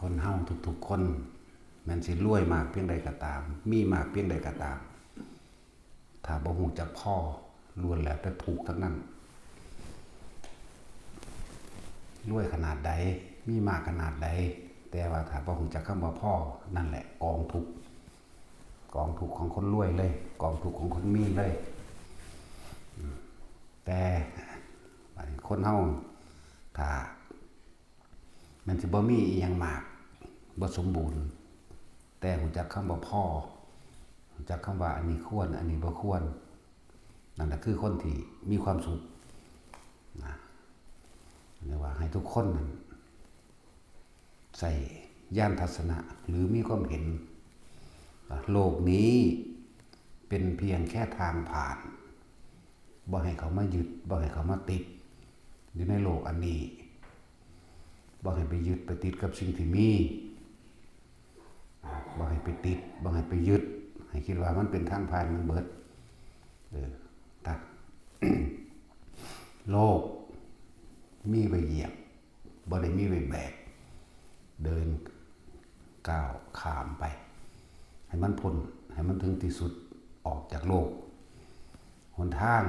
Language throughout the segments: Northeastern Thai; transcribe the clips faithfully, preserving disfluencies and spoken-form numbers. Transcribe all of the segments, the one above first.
คนเฮาทุกๆคน แม่นสิรวยมากเพียงใดก็ตาม มีมากเพียงใดก็ตาม ถ้าบ่ฮู้จักพอ ล้วนแล้วแต่ทุกข์ทั้งนั้น รวยขนาดใด มีมากขนาดใด แต่ว่าถ้าบ่ฮู้จักคำว่าพอ นั่นแหละกองทุกข์ กองทุกข์ของคนรวยเลย กองทุกข์ของคนมีเลย อืม แต่ บัดนี้คนเฮา ถ้า แม่นสิบ่มีอีหยังมาก บ่สมบูรณ์ แต่ฮู้จักคำว่าพอ ฮู้จักคำว่าอันนี้ควร อันนี้บ่ควร นั่นแหละคือคนที่มีความสุขนะ เรียกว่าให้ทุกคนนั้นใส่ญาณทัศนะ หรือมีความเห็นว่าโลกนี้เป็นเพียงแค่ทางผ่าน บ่ให้เขามายึด บ่ให้เขามาติด อยู่ในโลกอันนี้ บ่ให้ไปยึดไปติดกับสิ่งที่มี บ่ให้ไปติด บ่ให้ไปยึด ให้คิดว่ามันเป็นทางผ่านมันเบิด เออ ถ้า โลกมีไว้เหยียบ บ่ได้มีไว้แบก เดินก้าวข้ามไป ให้มันพ้น ให้มันถึงที่สุด ออกจากโลก หนทาง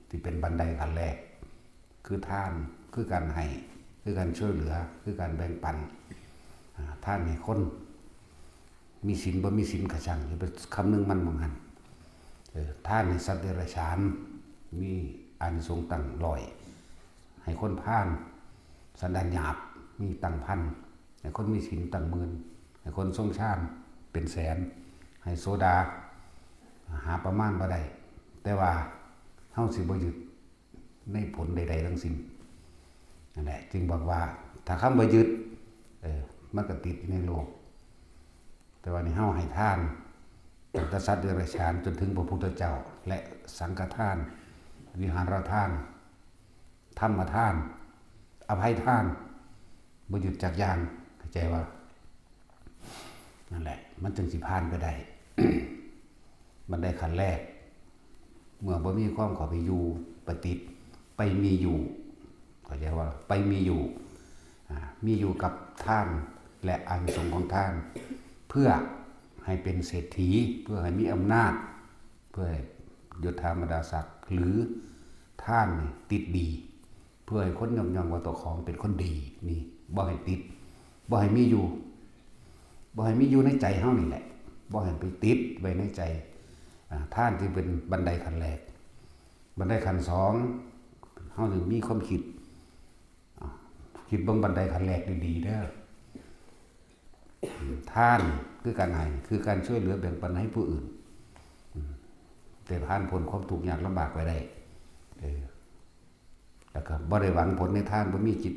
ที่เป็นบันไดขั้นแรก คือทาน คือการให้ คือการช่วยเหลือ คือการแบ่งปัน อ่า ทานให้คน มีศีลบ่มีศีลก็ช่าง อย่าไปคำนึงมันหม่องหั้น เออ ทานให้สัตว์เดรัจฉาน มีอานิสงส์ตั้งร้อย ให้คนพาล สันดานหยาบ มีตั้งพัน ให้คนมีศีลตั้งหมื่น ให้คนทรงฌานเป็นแสน ให้โสดา หาประมาณบ่ได้ แต่ว่าเฮาสิบ่ยึดในผลใดๆทั้งสิ้น นั่นแหละ จึงบอกว่า ถ้าคำว่ายึด เออ มันก็ติดอยู่ในโลก แต่ว่านี่เฮาให้ทาน ตั้งแต่สัตว์เดรัจฉานจนถึงพระพุทธเจ้า และสังฆทาน วิหารทาน ธรรมทาน อภัยทาน บ่หยุดจักอย่าง เข้าใจบ่ นั่นแหละ มันจึงสิผ่านไปได้ บันไดขั้นแรก เมื่อบ่มีความเข้าไปอยู่ ไปติด ไปมีอยู่ เข้าใจบ่ ไปมีอยู่ อ่า มีอยู่กับทาน และอานิสงส์ของทาน เพื่อให้เป็นเศรษฐี เพื่อให้มีอำนาจ เพื่อให้ยศถาบรรดาศักดิ์ หรือทานนี่ติดดี เพื่อให้คนยกย่องว่าตัวของเป็นคนดี นี่ บ่ให้ติด บ่ให้มีอยู่ บ่ให้มีอยู่ในใจเฮานี่แหละ บ่ให้ไปติดไว้ในใจ อ่า ทานที่เป็นบันไดขั้นแรก บันไดขั้นสอง เฮาถึงมีความคิด อ่า คิดเบิ่งบันไดขั้นแรกดีๆเด้อ ทานคือการให้ คือการช่วยเหลือแบ่งปันให้ผู้อื่น อืม แต่ผ่านพ้นความทุกข์ยากลำบากไปได้ เออ แล้วก็บ่ได้หวังผลในทาน บ่มีจิต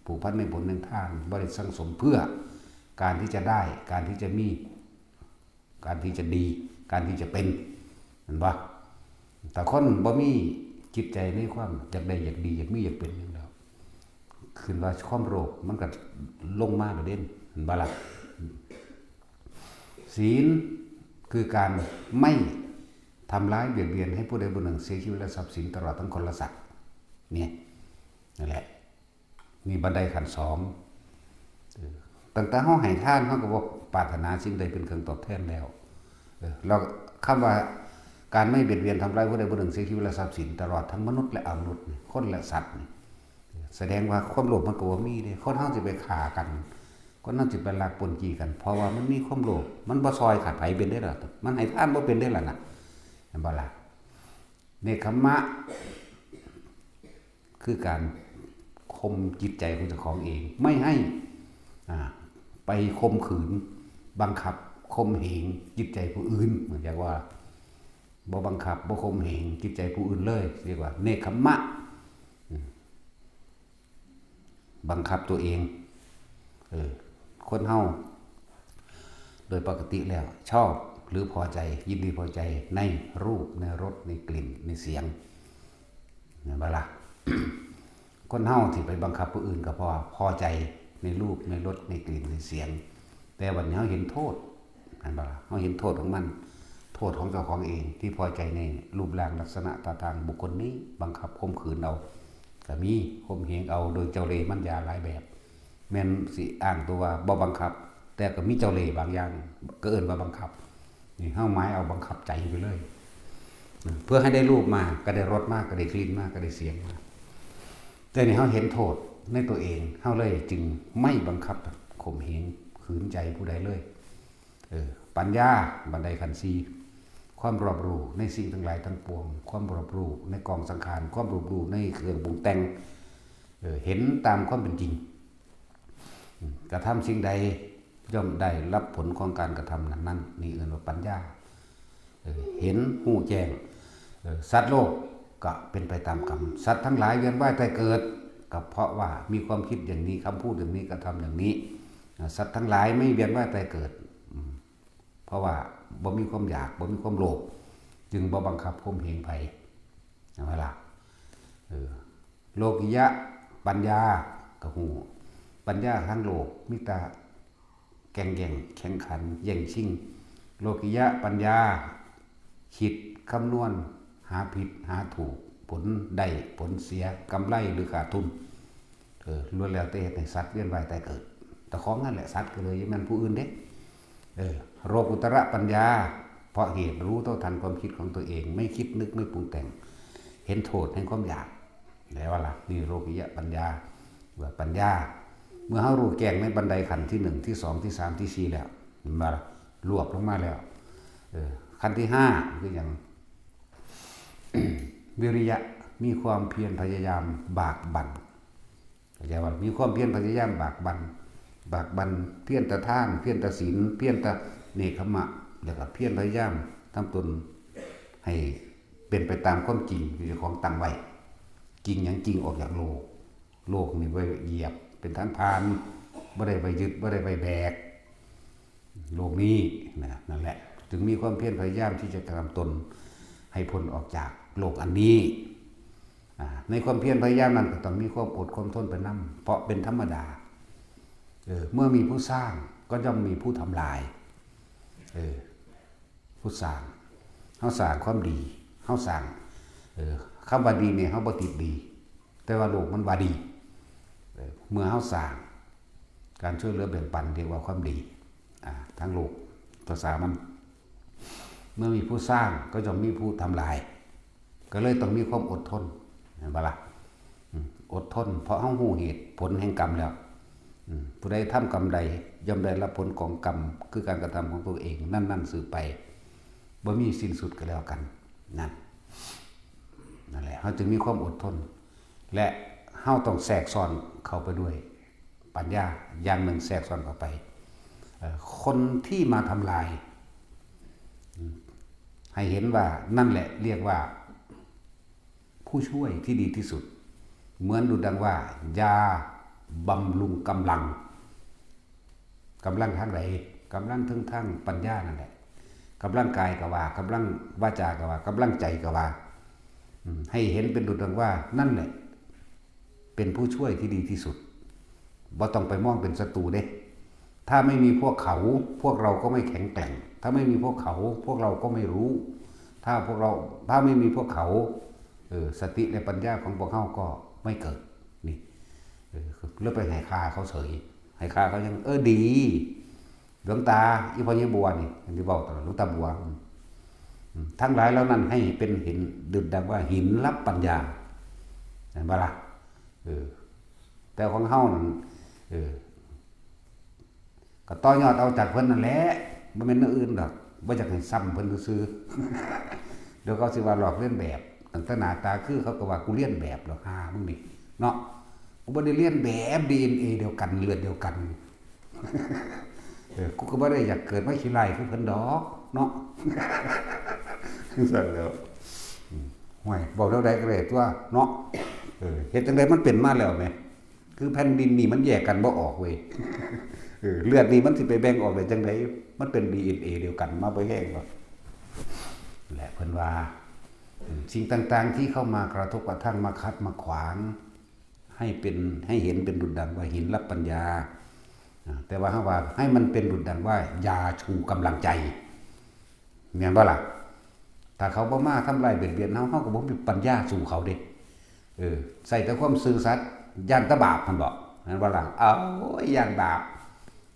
ผูกพันในผลในทาน บ่ได้สั่งสมเพื่อการที่จะได้ การที่จะมี การที่จะดี การที่จะเป็น เห็นบ่ แต่คนบ่มีจิตใจในความอยากได้ อยากดี อยากมี อยากเป็นหยังแล้ว ขึ้นว่าความโลภมันก็ลงมาแล้วเด้ เห็นบ่ล่ะ ศีลคือการไม่ทำร้ายเบียดเบียนให้ผู้ใดผู้หนึ่งเสียชีวิตและทรัพย์สินตลอดทั้งคนและสัตว์ เนี่ย นั่นแหละ นี่บันไดขั้นสอง เออ ตั้งแต่เฮาให้ทาน เฮาก็บ่ปรารถนาสิ่งใดเป็นเครื่องตอบแทนแล้ว เออ แล้วคำว่าการไม่เบียดเบียนทำร้ายผู้ใดผู้หนึ่งเสียชีวิตและทรัพย์สินตลอดทั้งมนุษย์และอมนุษย์นี่ คนและสัตว์นี่ แสดงว่าความโลภมันก็บ่มีเด้ คนเฮาสิไปฆ่ากัน คนเฮาสิไปลักปล้นจี้กัน เพราะว่ามันมีความโลภ มันบ่ซอยขาดไผเป็นได้ล่ะ มันให้ทานบ่เป็นได้ล่ะนะ เห็นบ่ล่ะ เนกขัมมะ คือการข่มจิตใจของเจ้าของเอง ไม่ให้ อ่า ไปข่มขืน บังคับ ข่มเหงจิตใจผู้อื่น เหมือนกับว่า บ่บังคับ บ่ข่มเหงจิตใจผู้อื่นเลย เรียกว่าเนกขัมมะ อืม บังคับตัวเอง เออ คนเฮา โดยปกติแล้ว ชอบหรือพอใจ ยินดีพอใจในรูป ในรส ในกลิ่น ในเสียง เห็นบ่ล่ะ คนเฮาสิไปบังคับผู้อื่นก็เพราะว่าพอใจในรูป ในรส ในกลิ่น ในเสียง แต่วันนี้เฮาเห็นโทษ เห็นบ่ล่ะ เฮาเห็นโทษของมัน โทษของเจ้าของเองที่พอใจในรูปร่างลักษณะท่าทางบุคคลนี้ บังคับข่มขืนเอา ก็มี ข่มเหงเอาโดยเจ้าเล่ห์มารยาหลายแบบ แม่นสิอ้างตัวว่าบ่บังคับ แต่ก็มีเจ้าเล่ห์บางอย่าง ก็เอิ้นว่าบังคับ นี่เฮาหมายเอาบังคับใจไปเลย เพื่อให้ได้รูปมา ก็ได้รสมา ก็ได้กลิ่นมา ก็ได้เสียงมา แต่นี่เฮาเห็นโทษในตัวเอง เฮาเลยจึงไม่บังคับข่มเหงขืนใจผู้ใดเลย เออ ปัญญาบันไดขั้นสี่ ความรอบรู้ในสิ่งทั้งหลายทั้งปวง ความรอบรู้ในกองสังขาร ความรอบรู้ในเครื่องปรุงแต่ง เออ เห็นตามความเป็นจริง กระทำสิ่งใดย่อมได้รับผลของการกระทำนั้นๆ นี่เอิ้นว่าปัญญา เออ เห็นฮู้แจ้ง เออ สัตว์โลกก็เป็นไปตามกรรม สัตว์ทั้งหลายเวียนว่ายตายเกิด ก็เพราะว่ามีความคิดอย่างนี้ คำพูดอย่างนี้ กระทำอย่างนี้ อ่า สัตว์ทั้งหลายไม่เวียนว่ายตายเกิด อืม เพราะว่าบ่มีความอยาก บ่มีความโลภ จึงบ่บังคับข่มเหงไผ เอาไว้ล่ะ เออ โลกิยะปัญญา ก็ฮู้ ปัญญาทางโลก มีแต่แก่งแย่งแข่งขัน แย่งชิง โลกิยะปัญญา คิดคำนวณ หาผิด หาถูก ผลได้ ผลเสีย กำไรหรือขาดทุน เออ ล้วนแล้วแต่เฮ็ดให้สัตว์เวียนว่ายตายเกิด แต่ของนั่นแหละ สัตว์ก็เลย บ่แม่นผู้อื่นเด้ เออ โลกุตระปัญญา เพราะเหตุรู้เท่าทันความคิดของตัวเอง ไม่คิดนึกไม่ปรุงแต่ง เห็นโทษแห่งความอยาก แล้วล่ะ นี่โลกิยะปัญญา ว่าปัญญา เมื่อเฮารู้แจ้งในบันไดขั้นที่หนึ่ง ที่สอง ที่สาม ที่สี่ แล้ว เห็นบ่ล่ะ รวบลงมาแล้ว เออ ขั้นที่ห้า คือหยัง วิริยะ มีความเพียรพยายามบากบั่น เข้าใจว่ามีความเพียรพยายามบากบั่น บากบั่น เพียรแต่ทาน เพียรแต่ศีล เพียรแต่เนกขัมมะ แล้วก็เพียรพยายามทำตนให้เป็นไปตามความจริงที่เจ้าของตั้งไว้ จริงหยัง จริงออกจากโลก โลกนี่บ่ได้เหยียบเป็นทางผ่าน บ่ได้ไปยึด บ่ได้ไปแบก โลกนี้นะ นั่นแหละ จึงมีความเพียรพยายามที่จะกระทำตนให้พ้นออกจากโลกอันนี้ อ่า ในความเพียรพยายามนั้นก็ต้องมีความอดความทนไปนำ เพราะเป็นธรรมดา เออ เมื่อมีผู้สร้างก็ย่อมมีผู้ทำลาย เออ ผู้สร้าง เฮาสร้างความดี เฮาสร้าง เออ คำว่าดีนี่เฮาบ่ติดดี แต่ว่าโลกมันว่าดี เออ เมื่อเฮาสร้าง การช่วยเหลือแบ่งปันเรียกว่าความดี อ่า ทางโลก ภาษามัน เมื่อมีผู้สร้างก็ย่อมมีผู้ทำลาย ก็เลยต้องมีความอดทน เห็นบ่ล่ะ อืม อดทน เพราะเฮาฮู้เหตุผลแห่งกรรมแล้ว อืม ผู้ใดทำกรรมใด ย่อมได้รับผลของกรรม คือการกระทำของตัวเอง นั้นๆ สืบไป บ่มีสิ้นสุดก็แล้วกัน นั่น นั่นแหละ เฮาจึงมีความอดทน และเฮาต้องแทรกซ้อนเข้าไปด้วยปัญญาอย่างหนึ่ง แทรกซ้อนเข้าไป เอ่อ คนที่มาทำลาย อืม ให้เห็นว่านั่นแหละเรียกว่า ผู้ช่วยที่ดีที่สุด เหมือนดุจดังว่ายาบำรุงกำลัง กำลังทางใด กำลังเทิงทางปัญญานั่นแหละ กำลังกายก็ว่า กำลังวาจาก็ว่า กำลังใจก็ว่า อืม ให้เห็นเป็นดุจดังว่านั่นแหละ เป็นผู้ช่วยที่ดีที่สุด บ่ต้องไปมองเป็นศัตรูเด้ ถ้าไม่มีพวกเขา พวกเราก็ไม่แข็งแกร่ง ถ้าไม่มีพวกเขา พวกเราก็ไม่รู้ ถ้าพวกเรา ถ้าไม่มีพวกเขา เออ สติและปัญญาของพวกเฮาก็ไม่เกิด นี่ เออ แล้วไปให้ค่าเขาเฉย ให้ค่าเขายัง เออ ดี หลวงตา อีพ่อใหญ่บัวนี่ อันที่เว้าตลอด หลวงตาบัว อืม อืม ทั้งหลายเหล่านั้นให้เป็นหิน ดุจดังว่าหินรับปัญญา เห็นบ่ล่ะ เออ แต่ของเฮานั่น เออ ก็ต่อยอดเอาจากเพิ่นนั่นแหละ บ่แม่นแนวอื่นดอก บ่อยากให้ซ้ำเพิ่นซื่อๆ เดี๋ยวเขาสิว่าลอกเลียนแบบ ตั้งแต่หน้าตาคือเขาก็ว่ากูเลียนแบบดอก ห่ามึงนี่ เนาะ กูบ่ได้เลียนแบบ ดีเอ็นเอ เดียวกัน เลือดเดียวกัน เออ กูก็บ่ได้อยากเกิดมาขี้ร้ายคือเพิ่นดอก เนาะ จั่งซั้นแหล้ว อืม ห่วย เว้าแนวใดก็ได้ตั๊ว เนาะ เออ เฮ็ดจั่งใดมันเป็นมาแล้วแหม คือแผ่นดินนี่มันแยกกันบ่ออกเว้ย เออ เลือดนี่มันสิไปแบ่งออกได้จั่งใด มันเป็น ดีเอ็นเอ เดียวกัน มาบ่แฮงดอก และเพิ่นว่า อืม สิ่งต่างๆที่เข้ามากระทบกระทั่ง มาขัดมาขวาง ให้เป็น ให้เห็นเป็นดุจดังว่าหินรับปัญญา อ่า แต่ว่าเฮาว่าให้มันเป็นดุจดังว่ายาชูกำลังใจ แม่นบ่ล่ะ ถ้าเขาบ่มาทำลายเบียดเบียนเฮา เฮาก็บ่มีปัญญาสู้เขาเด้ เออ ใช้แต่ความซื่อสัตย์ ย้านแต่บาป หั่นบ่ แม่นบ่ล่ะ เอ้า ย่านบาป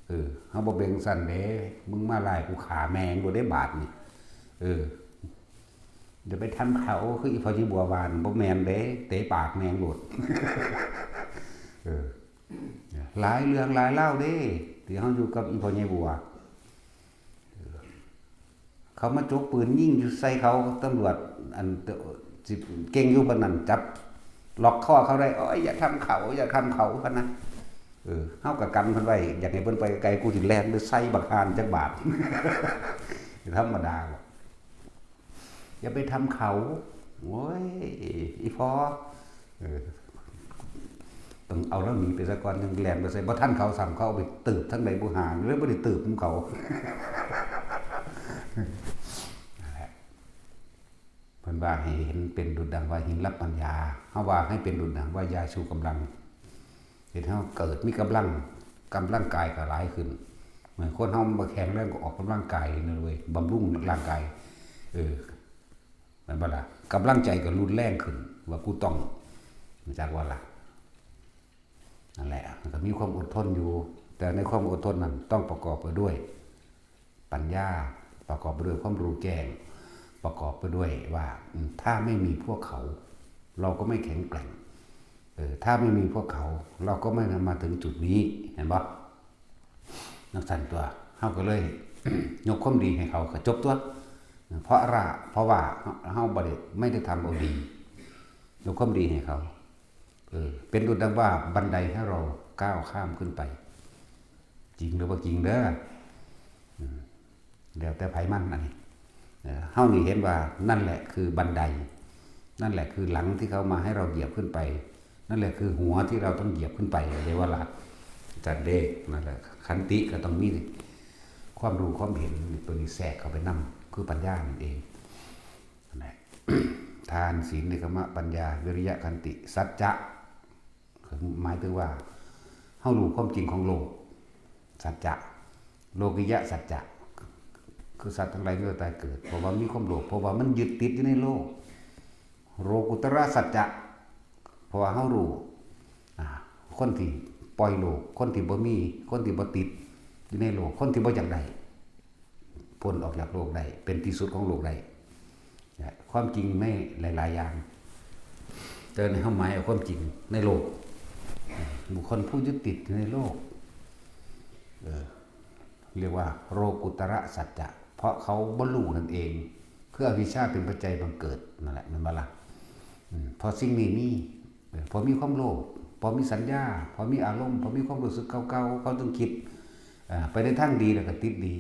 เออ เฮาบ่เบ่งซั่นเด้ มึงมาไล่กูฆ่าแม่งโลดเด้บาดนี่ เออ อย่าไปทำเขา คืออีพ่อใหญ่บัวว่านั่น บ่แม่นเด้ เตะปากแม่งโลด เออ หลายเรื่องหลายราวเด้ ที่เฮาอยู่กับอีพ่อใหญ่บัว เขามาจกปืนยิงอยู่ใส่เขา ตำรวจ อัน สิเก่งอยู่ปานนั้น จับล็อกคอเขาได้ "โอ้ย อย่าทำเขา อย่าทำเขา" พะนะ เออ เฮาก็กันเพิ่นไว้ อยากให้เพิ่นไปไกล กูสิแล่นไปใส่บักห่านจักบาด ธรรมดาบ่ อย่าไปทำเขา โอ้ย อีพ่อ เออ ต้องเอาแล้วหนีไปซะก่อน ยังแล่นไปใส่ บ่ทันเขาซ้ำ เขาเอาไปตืบทางใดบุหา เลยบ่ได้ตืบนำเขา นั่นแหละ เพิ่นว่าให้เห็นเป็นดุจดังว่าหินรับปัญญา เฮาว่าให้เป็นดุจดังว่ายาชูกำลัง เฮ็ดให้เฮาเกิดมีกำลัง กำลังกายก็หลายขึ้น เหมือนคนเฮาบ่แข็งแรงก็ออกกำลังกายนั่นเว้ย บำรุงร่างกาย เออ แม่นบ่ล่ะ กำลังใจก็รุนแรงขึ้น ว่ากูต้อง รู้จักว่าล่ะ นั่นแหละ มันก็มีความอดทนอยู่ แต่ในความอดทนนั้นต้องประกอบไปด้วยปัญญา ประกอบไปด้วยความรู้แจ้ง ประกอบไปด้วยว่า อืม ถ้าไม่มีพวกเขา เราก็ไม่แข็งแกร่ง เออ ถ้าไม่มีพวกเขา เราก็ไม่มาถึงจุดนี้ เห็นบ่ จั่งซั้นตั๊ว เฮาก็เลย ยกความดีให้เขาก็จบตั๊ว เพราะว่า เพราะว่าเฮาบ่ได้ ไม่ได้ทำเอาดี ยกความดีให้เขา เออ เป็นดุจดังว่าบันไดให้เราก้าวข้ามขึ้นไป จริงหรือบ่จริงเด้อ อืม แล้วแต่ไผมันอันนี้ เออ เฮานี่เห็นว่านั่นแหละคือบันได นั่นแหละคือหลังที่เขามาให้เราเหยียบขึ้นไป นั่นแหละคือหัวที่เราต้องเหยียบขึ้นไป เรียกว่าหลัก จั่งเด้ นั่นแหละ ขันติก็ต้องมีความรู้ความเห็นตัวนี้แทรกเข้าไปนำ คือปัญญานั่นเอง นั่นแหละ ทาน ศีล เนกขัมมะ ปัญญา วิริยะ ขันติ สัจจะ หมายถึงว่า เฮารู้ความจริงของโลก สัจจะ โลกิยะสัจจะ คือสัตว์ทั้งหลายเกิดตายเกิด เพราะว่ามีความโลภ เพราะว่ามันยึดติดอยู่ในโลก โลกุตระสัจจะ เพราะว่าเฮารู้ อ่า คนที่ปล่อยโลก คนที่บ่มี คนที่บ่ติดอยู่ในโลก คนที่บ่อยากได้ พ้นออกจากโลกได้ เป็นที่สุดของโลกได้ นะ ความจริงในหลายๆอย่าง แต่ในความหมายเอาความจริงในโลก บุคคลผู้ยึดติดอยู่ในโลก เออ เรียกว่าโลกุตระสัจจะ เพราะเขาบ่รู้นั่นเอง คืออวิชชาเป็นปัจจัยบังเกิดนั่นแหละ แม่นบ่ล่ะ อืม เพราะสิ่งนี้มี เออ พอมีความโลภ พอมีสัญญา พอมีอารมณ์ พอมีความรู้สึกเก่าๆ เขาจึงคิด อ่า ไปในทางดีแล้วก็ติดดี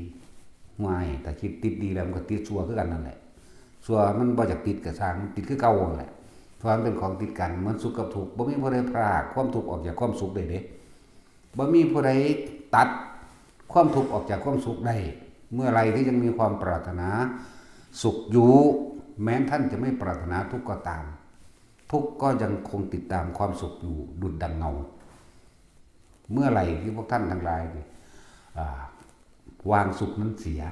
ห่วย ถ้าคิดติดดีแล้วมันก็ติดชั่วคือกันนั่นแหละ ชั่วมันบ่อยากติดก็ซ่าง มันติดคือเก่านั่นแหละ เพราะมันเป็นของติดกัน เหมือนสุขกับทุกข์ บ่มีผู้ใดพรากความทุกข์ออกจากความสุขได้เด้ บ่มีผู้ใดตัดความทุกข์ออกจากความสุขได้ เมื่อไรที่ยังมีความปรารถนาสุขอยู่ แม้ท่านจะไม่ปรารถนาทุกข์ก็ตาม ทุกข์ก็ยังคงติดตามความสุขอยู่ดุจดังเงา เมื่อไหร่ที่พวกท่านทั้งหลายเนี่ย อ่า วางสุขนั้นเสีย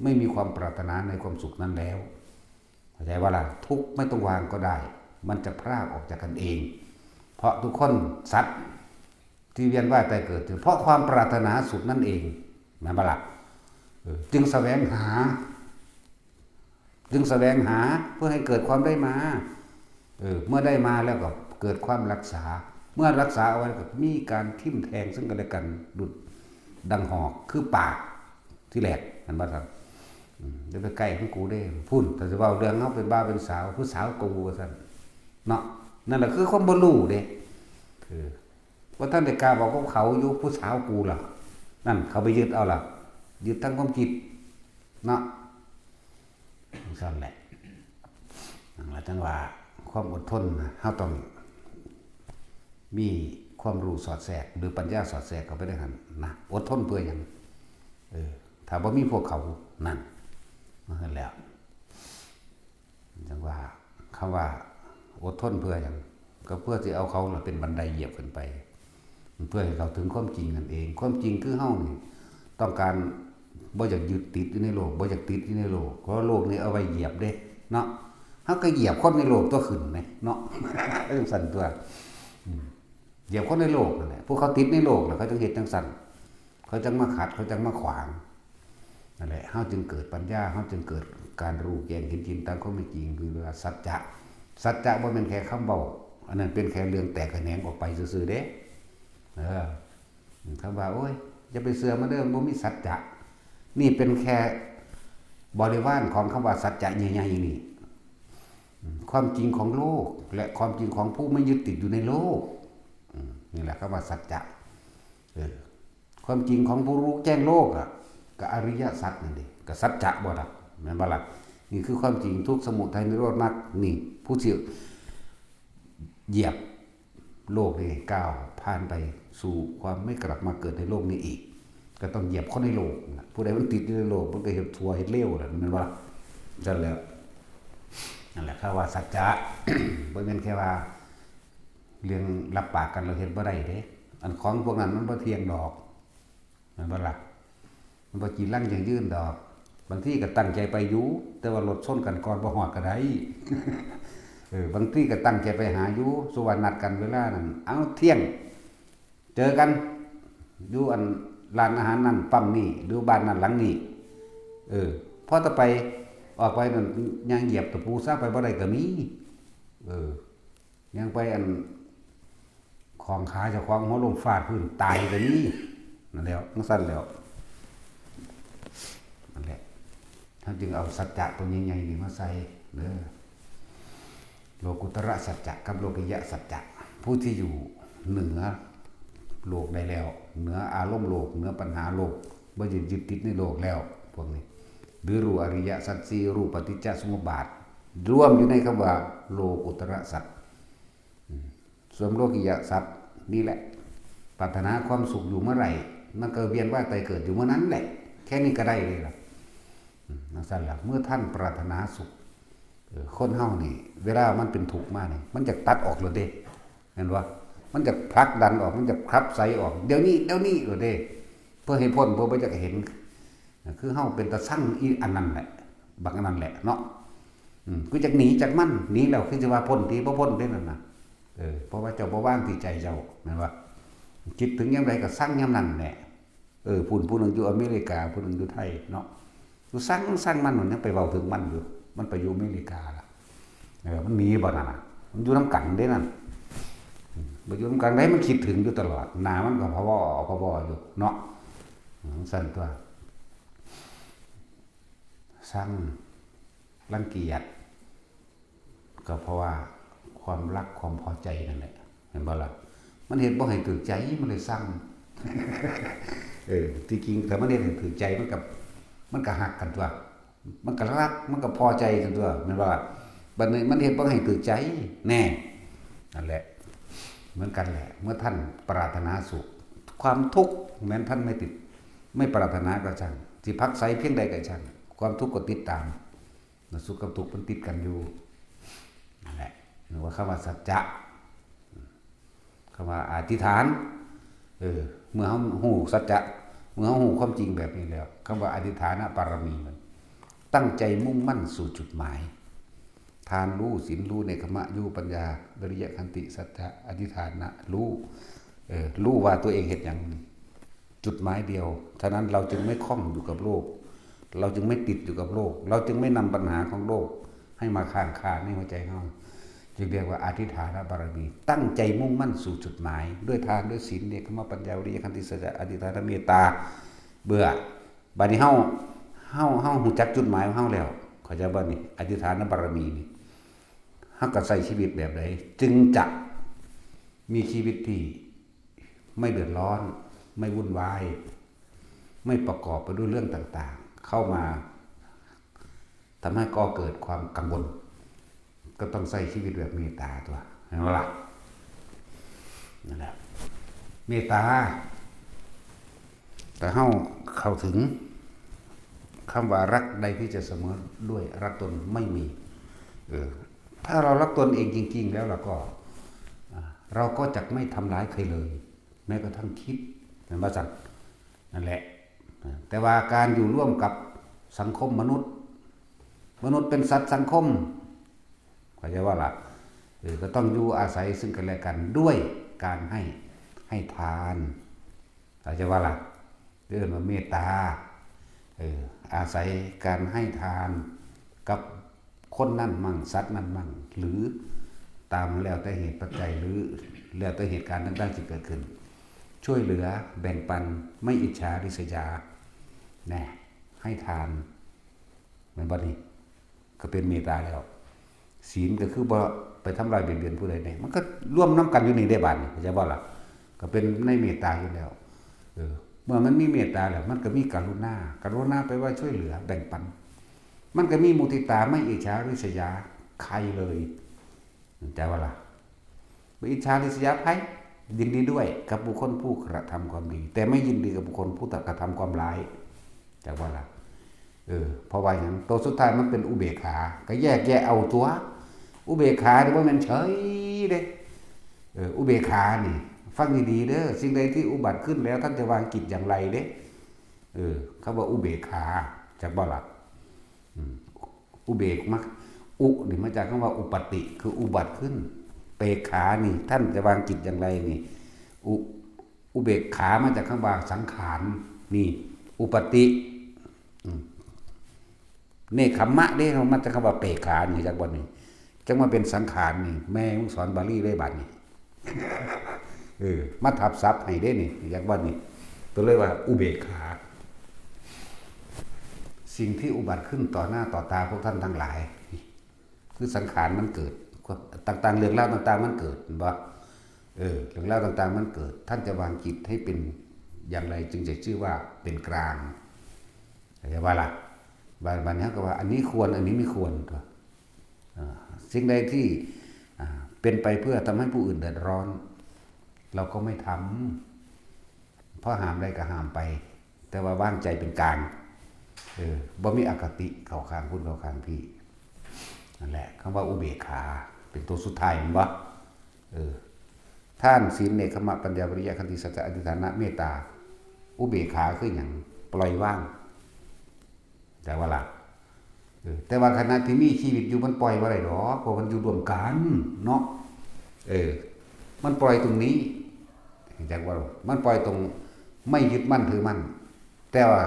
ไม่มีความปรารถนาในความสุขนั้นแล้ว เข้าใจว่าล่ะ ทุกข์ไม่ต้องวางก็ได้ มันจะพรากออกจากกันเอง เพราะทุกคนสัตว์ที่เวียนว่ายตายเกิด เพราะความปรารถนาสุขนั่นเอง แม่นบ่ล่ะ เออ จึงแสวงหา จึงแสวงหาเพื่อให้เกิดความได้มา เออ เมื่อได้มาแล้วก็เกิดความรักษา เมื่อรักษาเอาไว้ก็มีการทิ่มแทงซึ่งกันและกัน ดุจดังหอก คือปากที่แหลก เห็นบ่ครับ อืม อย่าไปใกล้ของกูเด้ พุ้น ถ้าสิเว้าเรื่องเฮาเป็นบ่าวเป็นสาว ผู้สาวกูว่าซั่น เนาะ นั่นแหละคือความบ่รู้เด้ เออ ว่าท่านได้กล้าบอกกับเขาอยู่ ผู้สาวกูล่ะ นั่นเขาไปยึดเอาล่ะ ยึดทั้งความคิด เนาะ จั่งซั่นแหละ นั่นล่ะจั่งว่าความอดทนนะ เฮาต้องมีความรู้สอดแทรก หรือปัญญาสอดแทรกเข้าไปในหั้นนะ อดทนเพื่อหยัง เออ ถ้าบ่มีพวกเขา นั่น นั่นแหละ จั่งว่า คำว่าอดทนเพื่อหยัง ก็เพื่อสิเอาเขาน่ะเป็นบันไดเหยียบขึ้นไป เพื่อให้เขาถึงความจริงนั่นเอง ความจริงคือเฮานี่ต้องการ บ่อยากยึดติดอยู่ในโลก บ่อยากติดอยู่ในโลก เพราะโลกนี่เอาไว้เหยียบเด้ เนาะ เฮาก็เหยียบคนในโลกตั๊วขึ้นแหม เนาะ จั่งซั้นตั๊ว อืม เหยียบคนในโลกนั่นแหละ ผู้เขาติดในโลกน่ะ เขาจังเฮ็ดจังซั่น เขาจังมาขัด เขาจังมาขวาง นั่นแหละ เฮาจึงเกิดปัญญา เฮาจึงเกิดการรู้แจ้งเห็นจริงตามความเป็นจริง คือว่าสัจจะ สัจจะบ่แม่นแค่คำเว้า อันนั้นเป็นแค่เรื่องแตกแขนงออกไปซื่อๆเด้ เออ คำว่า โอ้ย อย่าไปเชื่อมันเด้อ มันบ่มีสัจจะ นี่เป็นแค่บริวารของคำว่าสัจจะใหญ่ๆนี่ อืม ความจริงของโลก และความจริงของผู้ไม่ยึดติดอยู่ในโลก อืม นี่แหละคำว่าสัจจะ เออ ความจริงของผู้รู้แจ้งโลกอะ ก็อริยสัจนั่นเอง ก็สัจจะบ่ล่ะ แม่นบ่ล่ะ นี่คือความจริง ทุกข์ สมุทัย นิโรธ มรรค นี่ ผู้ที่เหยียบโลกนี่ ก้าวผ่านไปสู่ความไม่กลับมาเกิดในโลกนี้อีก ก็ต้องเหยียบคนในโลกนะ ผู้ใดมันติดอยู่ในโลก มันก็เฮ็ดชั่วเฮ็ดเลวแหละ แม่นบ่ล่ะ ซั่นแหล้ว นั่นแหละ คำว่าสัจจะ บ่แม่นแค่ว่า เรื่องรับปากกันแล้วเฮ็ดบ่ได้เด้ อันของพวกนั้นมันบ่เที่ยงดอก แม่นบ่ล่ะ มันบ่จีรังยั่งยืนดอก บางทีก็ตั้งใจไปอยู่ แต่ว่ารถชนกันก่อนบ่ฮอดก็ได้ เออ บางทีก็ตั้งใจไปหาอยู่ สมมุติว่านัดกันเวลานั้น เอา เที่ยง เจอกัน อยู่อันร้านอาหารนั่นปั๊มนี่ หรือบ้านนั่นหลังนี้ เออ พอต่อไป ออกไปนั่น ย่างเหยียบตะปูซะ ไปบ่ได้ก็มี เออ ย่างไปอัน ของขาเจ้าของหัวล้มฟาดพื้นตายก็มี นั่นแหล้ว จั่งซั่นแหล้ว นั่นแหละ ท่านจึงเอาสัจจะตัวใหญ่ๆนี่มาใส่เด้อ โลกุตระสัจจะกับโลกิยะสัจจะ ผู้ที่อยู่เหนือโลกได้แล้ว เหนืออารมณ์โลก เหนือปัญหาโลก บ่ยึด ยึดติดในโลกแล้ว พวกนี้ หรือรู้อริยสัจสี่ รู้ปฏิจจสมุปบาท รวมอยู่ในคำว่าโลกุตระสัจ อืม ส่วนโลกิยะสัจนี่แหละ ปรารถนาความสุขอยู่เมื่อไหร่ มันก็เวียนว่ายตายเกิดอยู่เมื่อนั้นแหละ แค่นี้ก็ได้เลยล่ะ อืม จั่งซั่นล่ะ เมื่อท่านปรารถนาสุข เออ คนเฮานี่ เวลามันเป็นทุกข์มานี่ มันอยากตัดออกเลยเด้ เห็นบ่ มันอยากผลักดันออก มันอยากขับไสออก เดี๋ยวนี้ เดี๋ยวนี้เลยเด้ เพื่อให้พ้น เพื่อบ่อยากเห็น คือเฮาเป็นตาซังอีอันนั้นแหละ บักอันนั้นแหละเนาะ อืม คือจักหนีจากมัน หนีแล้วคือสิว่าพ้นติ บ่พ้นเด้นั่นน่ะ เออ เพราะว่าเจ้าบ่วางที่ใจเจ้า แม่นบ่ คิดถึงยามใดก็ซังยามนั้นแหละ เออ พู้นผู้หนึ่งอยู่อเมริกา ผู้หนึ่งอยู่ไทยเนาะ อยู่ซัง ซังมัน มันยังไปเว้าถึงมันอยู่ มันไปอยู่อเมริกาล่ะ เออ มันหนีบ่นั่นน่ะ มันอยู่นำกันเด้นั่น อืม บ่อยู่นำกันได้ มันคิดถึงอยู่ตลอด หน้ามันก็พะวอ พะวออยู่เนาะ อืม ซั่นตั๊ว ซัง รังเกียจ ก็เพราะว่าความรักความพอใจนั่นแหละ เห็นบ่ล่ะ มันเฮ็ดบ่ให้ถูกใจ มันเลยซัง เออ ที่จริงถ้ามันเฮ็ดให้ถูกใจ มันก็ มันก็ฮักกันตั๊ว มันก็รัก มันก็พอใจกันตั๊ว แม่นบ่ล่ะ บัดนี้มันเฮ็ดบ่ให้ถูกใจ แน่ นั่นแหละ เหมือนกันแหละ เมื่อท่านปรารถนาสุข ความทุกข์แม้นท่านไม่ติด ไม่ปรารถนาก็ช่าง สิผักใสเพียงใดก็ช่าง ความทุกข์ก็ติดตาม สุขกับทุกข์มันติดกันอยู่ นั่นแหละ เรียกว่าคำว่าสัจจะ คำว่าอธิษฐาน เออ เมื่อเฮาฮู้สัจจะ เมื่อเฮาฮู้ความจริงแบบนี้แล้ว คำว่าอธิษฐานบารมีมัน ตั้งใจมุ่งมั่นสู่จุดหมาย ทานรู้ ศีลรู้ เนกขัมมะรู้ ปัญญา วิริยะ ขันติ สัจจะ อธิษฐานะรู้ เออ รู้ว่าตัวเองเฮ็ดหยัง จุดหมายเดียว ฉะนั้นเราจึงไม่ข้องอยู่กับโลก เราจึงไม่ติดอยู่กับโลก เราจึงไม่นำปัญหาของโลกให้มาค้างคาในหัวใจเฮา จึงเรียกว่าอธิษฐานบารมี ตั้งใจมุ่งมั่นสู่จุดหมาย ด้วยทาน ด้วยศีล เนกขัมมะ ปัญญา วิริยะ ขันติ สัจจะ อธิษฐาน เมตตา เบื่อ บัดนี้เฮา เฮา เฮาฮู้จักจุดหมายของเฮาแล้ว เข้าใจบ่นี่ อธิษฐานบารมีนี่ เฮาก็ใช้ชีวิตแบบใด จึงจะมีชีวิตที่ไม่เดือดร้อน ไม่วุ่นวาย ไม่ประกอบไปด้วยเรื่องต่างๆ เข้ามาทำให้ก่อเกิดความกังวล ก็ต้องใช้ชีวิตแบบเมตตาตั๊ว เห็นบ่ล่ะ นั่นแหละ เมตตา แต่เฮาเข้าถึงคำว่ารักใดที่จะเสมอด้วยรักตนไม่มี เออ ถ้าเรารักตนเองจริงๆ แล้วเราก็ อ่า เราก็จะไม่ทำร้ายใครเลย แม้กระทั่งคิด แม่นบ่ซั่น นั่นแหละ แต่ว่าการอยู่ร่วมกับสังคมมนุษย์ มนุษย์เป็นสัตว์สังคม เข้าใจบ่ล่ะ เออ ก็ต้องอยู่อาศัยซึ่งกันและกันด้วยการให้ ให้ทาน เข้าใจว่าล่ะ เรียกว่าเมตตา เออ อาศัยการให้ทานกับคนนั้นมั่ง สัตว์นั้นมั่ง หรือตามแล้วแต่เหตุปัจจัย หรือแล้วแต่เหตุการณ์ต่างๆที่เกิดขึ้น ช่วยเหลือแบ่งปัน ไม่อิจฉาริษยา แน่ ให้ทาน แม่นบ่นี่ ก็เป็นเมตตาแล้ว ศีลก็คือบ่ไปทำร้ายเบียดเบียนผู้ใดเนี่ย มันก็รวมนำกันอยู่นี่ได้บาดนี่ เข้าใจบ่ล่ะ ก็เป็นในเมตตาอยู่แล้ว เออ เมื่อมันมีเมตตาแล้ว มันก็มีกรุณา กรุณาแปลว่าช่วยเหลือแบ่งปัน มันก็มีมุทิตา ไม่อิจฉาริษยาใครเลย เข้าใจบ่ล่ะ ไม่อิจฉาริษยาใคร ยินดีด้วยกับบุคคลผู้กระทำความดี แต่ไม่ยินดีกับบุคคลผู้กระทำความร้าย เข้าใจบ่ล่ะ เออ เพราะว่าหยัง ตัวสุดท้ายมันเป็นอุเบกขา ก็แยกแยะเอาตัว อุเบกขานี่บ่แม่นเฉยเด้ เออ อุเบกขานี่ ฟังดีๆเด้อ สิ่งใดที่อุบัติขึ้นแล้ว ท่านจะวางจิตอย่างไรเด้ เออ คำว่าอุเบกขา จักบ่ล่ะ อืม อุเบกมา อุนี่มาจากคำว่าอุปปตติ คืออุบัติขึ้น เปกขานี่ ท่านจะวางจิตอย่างไรนี่ อุ อุเบกขามาจากคำว่าสังขาร นี่ อุปปตติ อืม เนกขัมมะเด้ มาจากคำว่าเปกขานี่ จักบ่นี่ จังมาเป็นสังขารนี่ แม่มึงสอนบาลีได้บัดนี่ เออ มาทับศัพท์ให้เด้นี่ จักบ่นี่ ตัวเลยว่าอุเบกขา สิ่งที่อุบัติขึ้นต่อหน้าต่อตาพวกท่านทั้งหลาย คือสังขารมันเกิด ต่างๆ เรื่องราวต่างๆ มันเกิด เห็นบ่ เออ เรื่องราวต่างๆ มันเกิด ท่านจะวางจิตให้เป็นอย่างไรจึงจะชื่อว่าเป็นกลาง เข้าใจบ่ล่ะ บาง บางท่านก็ว่า อันนี้ควร อันนี้ไม่ควร ตัว อ่า สิ่งใดที่ อ่า เป็นไปเพื่อทำให้ผู้อื่นเดือดร้อน เราก็ไม่ทำ เพราะห้ามได้ก็ห้ามไป แต่ว่าวางใจเป็นกลาง เออ บ่มีอคติเข้าข้างพุ้นเข้าข้างพี้ นั่นแหละ คำว่าอุเบกขา เป็นตัวสุดท้าย แม่นบ่ เออ ทาน ศีล เนกขัมมะ ปัญญา วิริยะ ขันติ สัจจะ อธิษฐาน เมตตา อุเบกขาคือหยัง ปล่อยวาง เข้าใจบ่ล่ะ เออ แต่ว่าขณะที่มีชีวิตอยู่มันปล่อยบ่ได้ดอก เพราะมันอยู่ร่วมกันเนาะ เออ มันปล่อยตรงนี้ เข้าใจบ่ล่ะ มันปล่อยตรงไม่ยึดมั่นถือมั่น แต่ว่า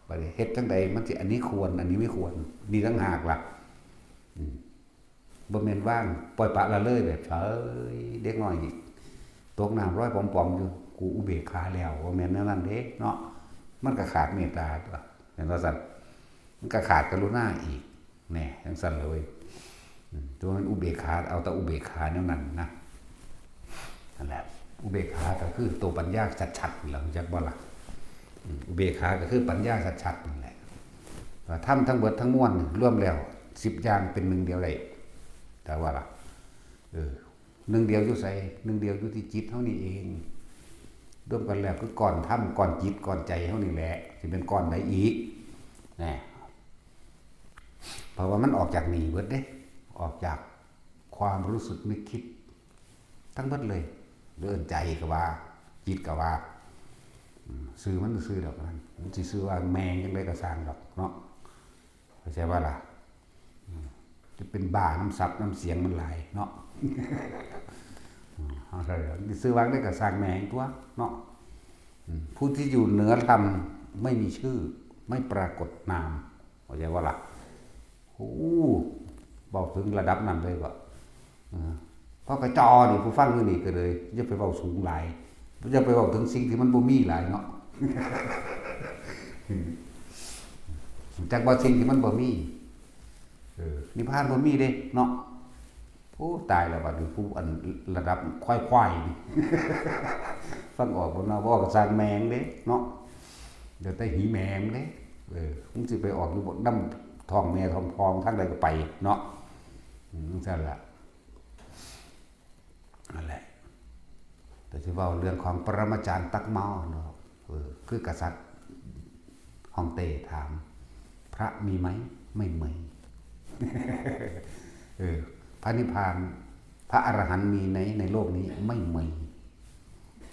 บัดนี้เฮ็ดจั่งใดมันสิ อันนี้ควร อันนี้ไม่ควร นี่ต่างหากล่ะ อืม บ่แม่นวางปล่อยปละละเลยแบบเฉย เด็กน้อยนี่ตกน้ำลอยป๋อมๆอยู่ กูอุเบกขาแล้ว บ่แม่นแนวนั้นเด้เนาะ มันก็ขาดเมตตาตัว แม่นว่าซั่น มันก็ขาดกรุณาอีก แน่ จั่งซั่นเลย อืม ตัวมันอุเบกขา เอาแต่อุเบกขาแนวนั้นนะ นั่นแหละ อุเบกขาก็คือตัวปัญญาชัดๆนี่ล่ะ รู้จักบ่ล่ะ อืม อุเบกขาก็คือปัญญาชัดๆนั่นแหละ ว่าธรรมทั้งเบิดทั้งมวลนี่รวมแล้ว สิบอย่างเป็นหนึ่งเดียวได้ แต่ว่าล่ะ เออ หนึ่งเดียวอยู่ไส หนึ่งเดียวอยู่ที่จิตเฮานี่เอง รวมกันแล้วคือก้อนธรรม ก้อนจิต ก้อนใจเฮานี่แหละ สิเป็นก้อนใดอีก นะ เพราะว่ามันออกจากนี่เบิดเด้ ออกจากความรู้สึกนึกคิด ทั้งเบิดเลย เรื่องใจก็ว่า จิตก็ว่า อืม ซื่อมันซื่อดอกนั่น มันสิซื่อว่าแม่งจั่งใดก็ซ่างดอกเนาะ เข้าใจบ่ล่ะ อืม จะเป็นบ้าน้ำศัพท์น้ำเสียงมันหลายเนาะ อืม เอาเถอะ ซื่อว่าจั่งใดก็ซ่างแม่งตัวเนาะ อืม ผู้ที่อยู่เหนือธรรมไม่มีชื่อ ไม่ปรากฏนาม เข้าใจบ่ล่ะ โอ้ เว้าถึงระดับนั้นเลยบ่ เออ พอกระจอนี่ ผู้ฟังอยู่นี่ก็เลย อย่าไปเว้าสูงหลาย อย่าไปเว้าถึงสิ่งที่มันบ่มีหลายเนาะ จักว่าสิ่งที่มันบ่มี เออ นิพพานบ่มีเด้เนาะ โอ้ ตายแล้วบัดนี้ ผู้อันระดับควายๆนี่ ฟังออกบ่เนาะ บ่ออกก็ซ่างแม่งเด้เนาะ เดี๋ยวแต่หีแม่งเด้ เออ มึงสิไปออกอยู่บ่ นำท้องแม่ท้องพ่อทางใดก็ไปเนาะ อืม จั่งซั่นล่ะ นั่นแหละ แต่สิเว้าเรื่องของปรมาจารย์ตั๊กเมาเนาะ เออ คือกษัตริย์ฮ่องเต้ถาม พระมีไหม ไม่มี เออ พระนิพพาน พระอรหันต์มีไหมในโลกนี้ ไม่มี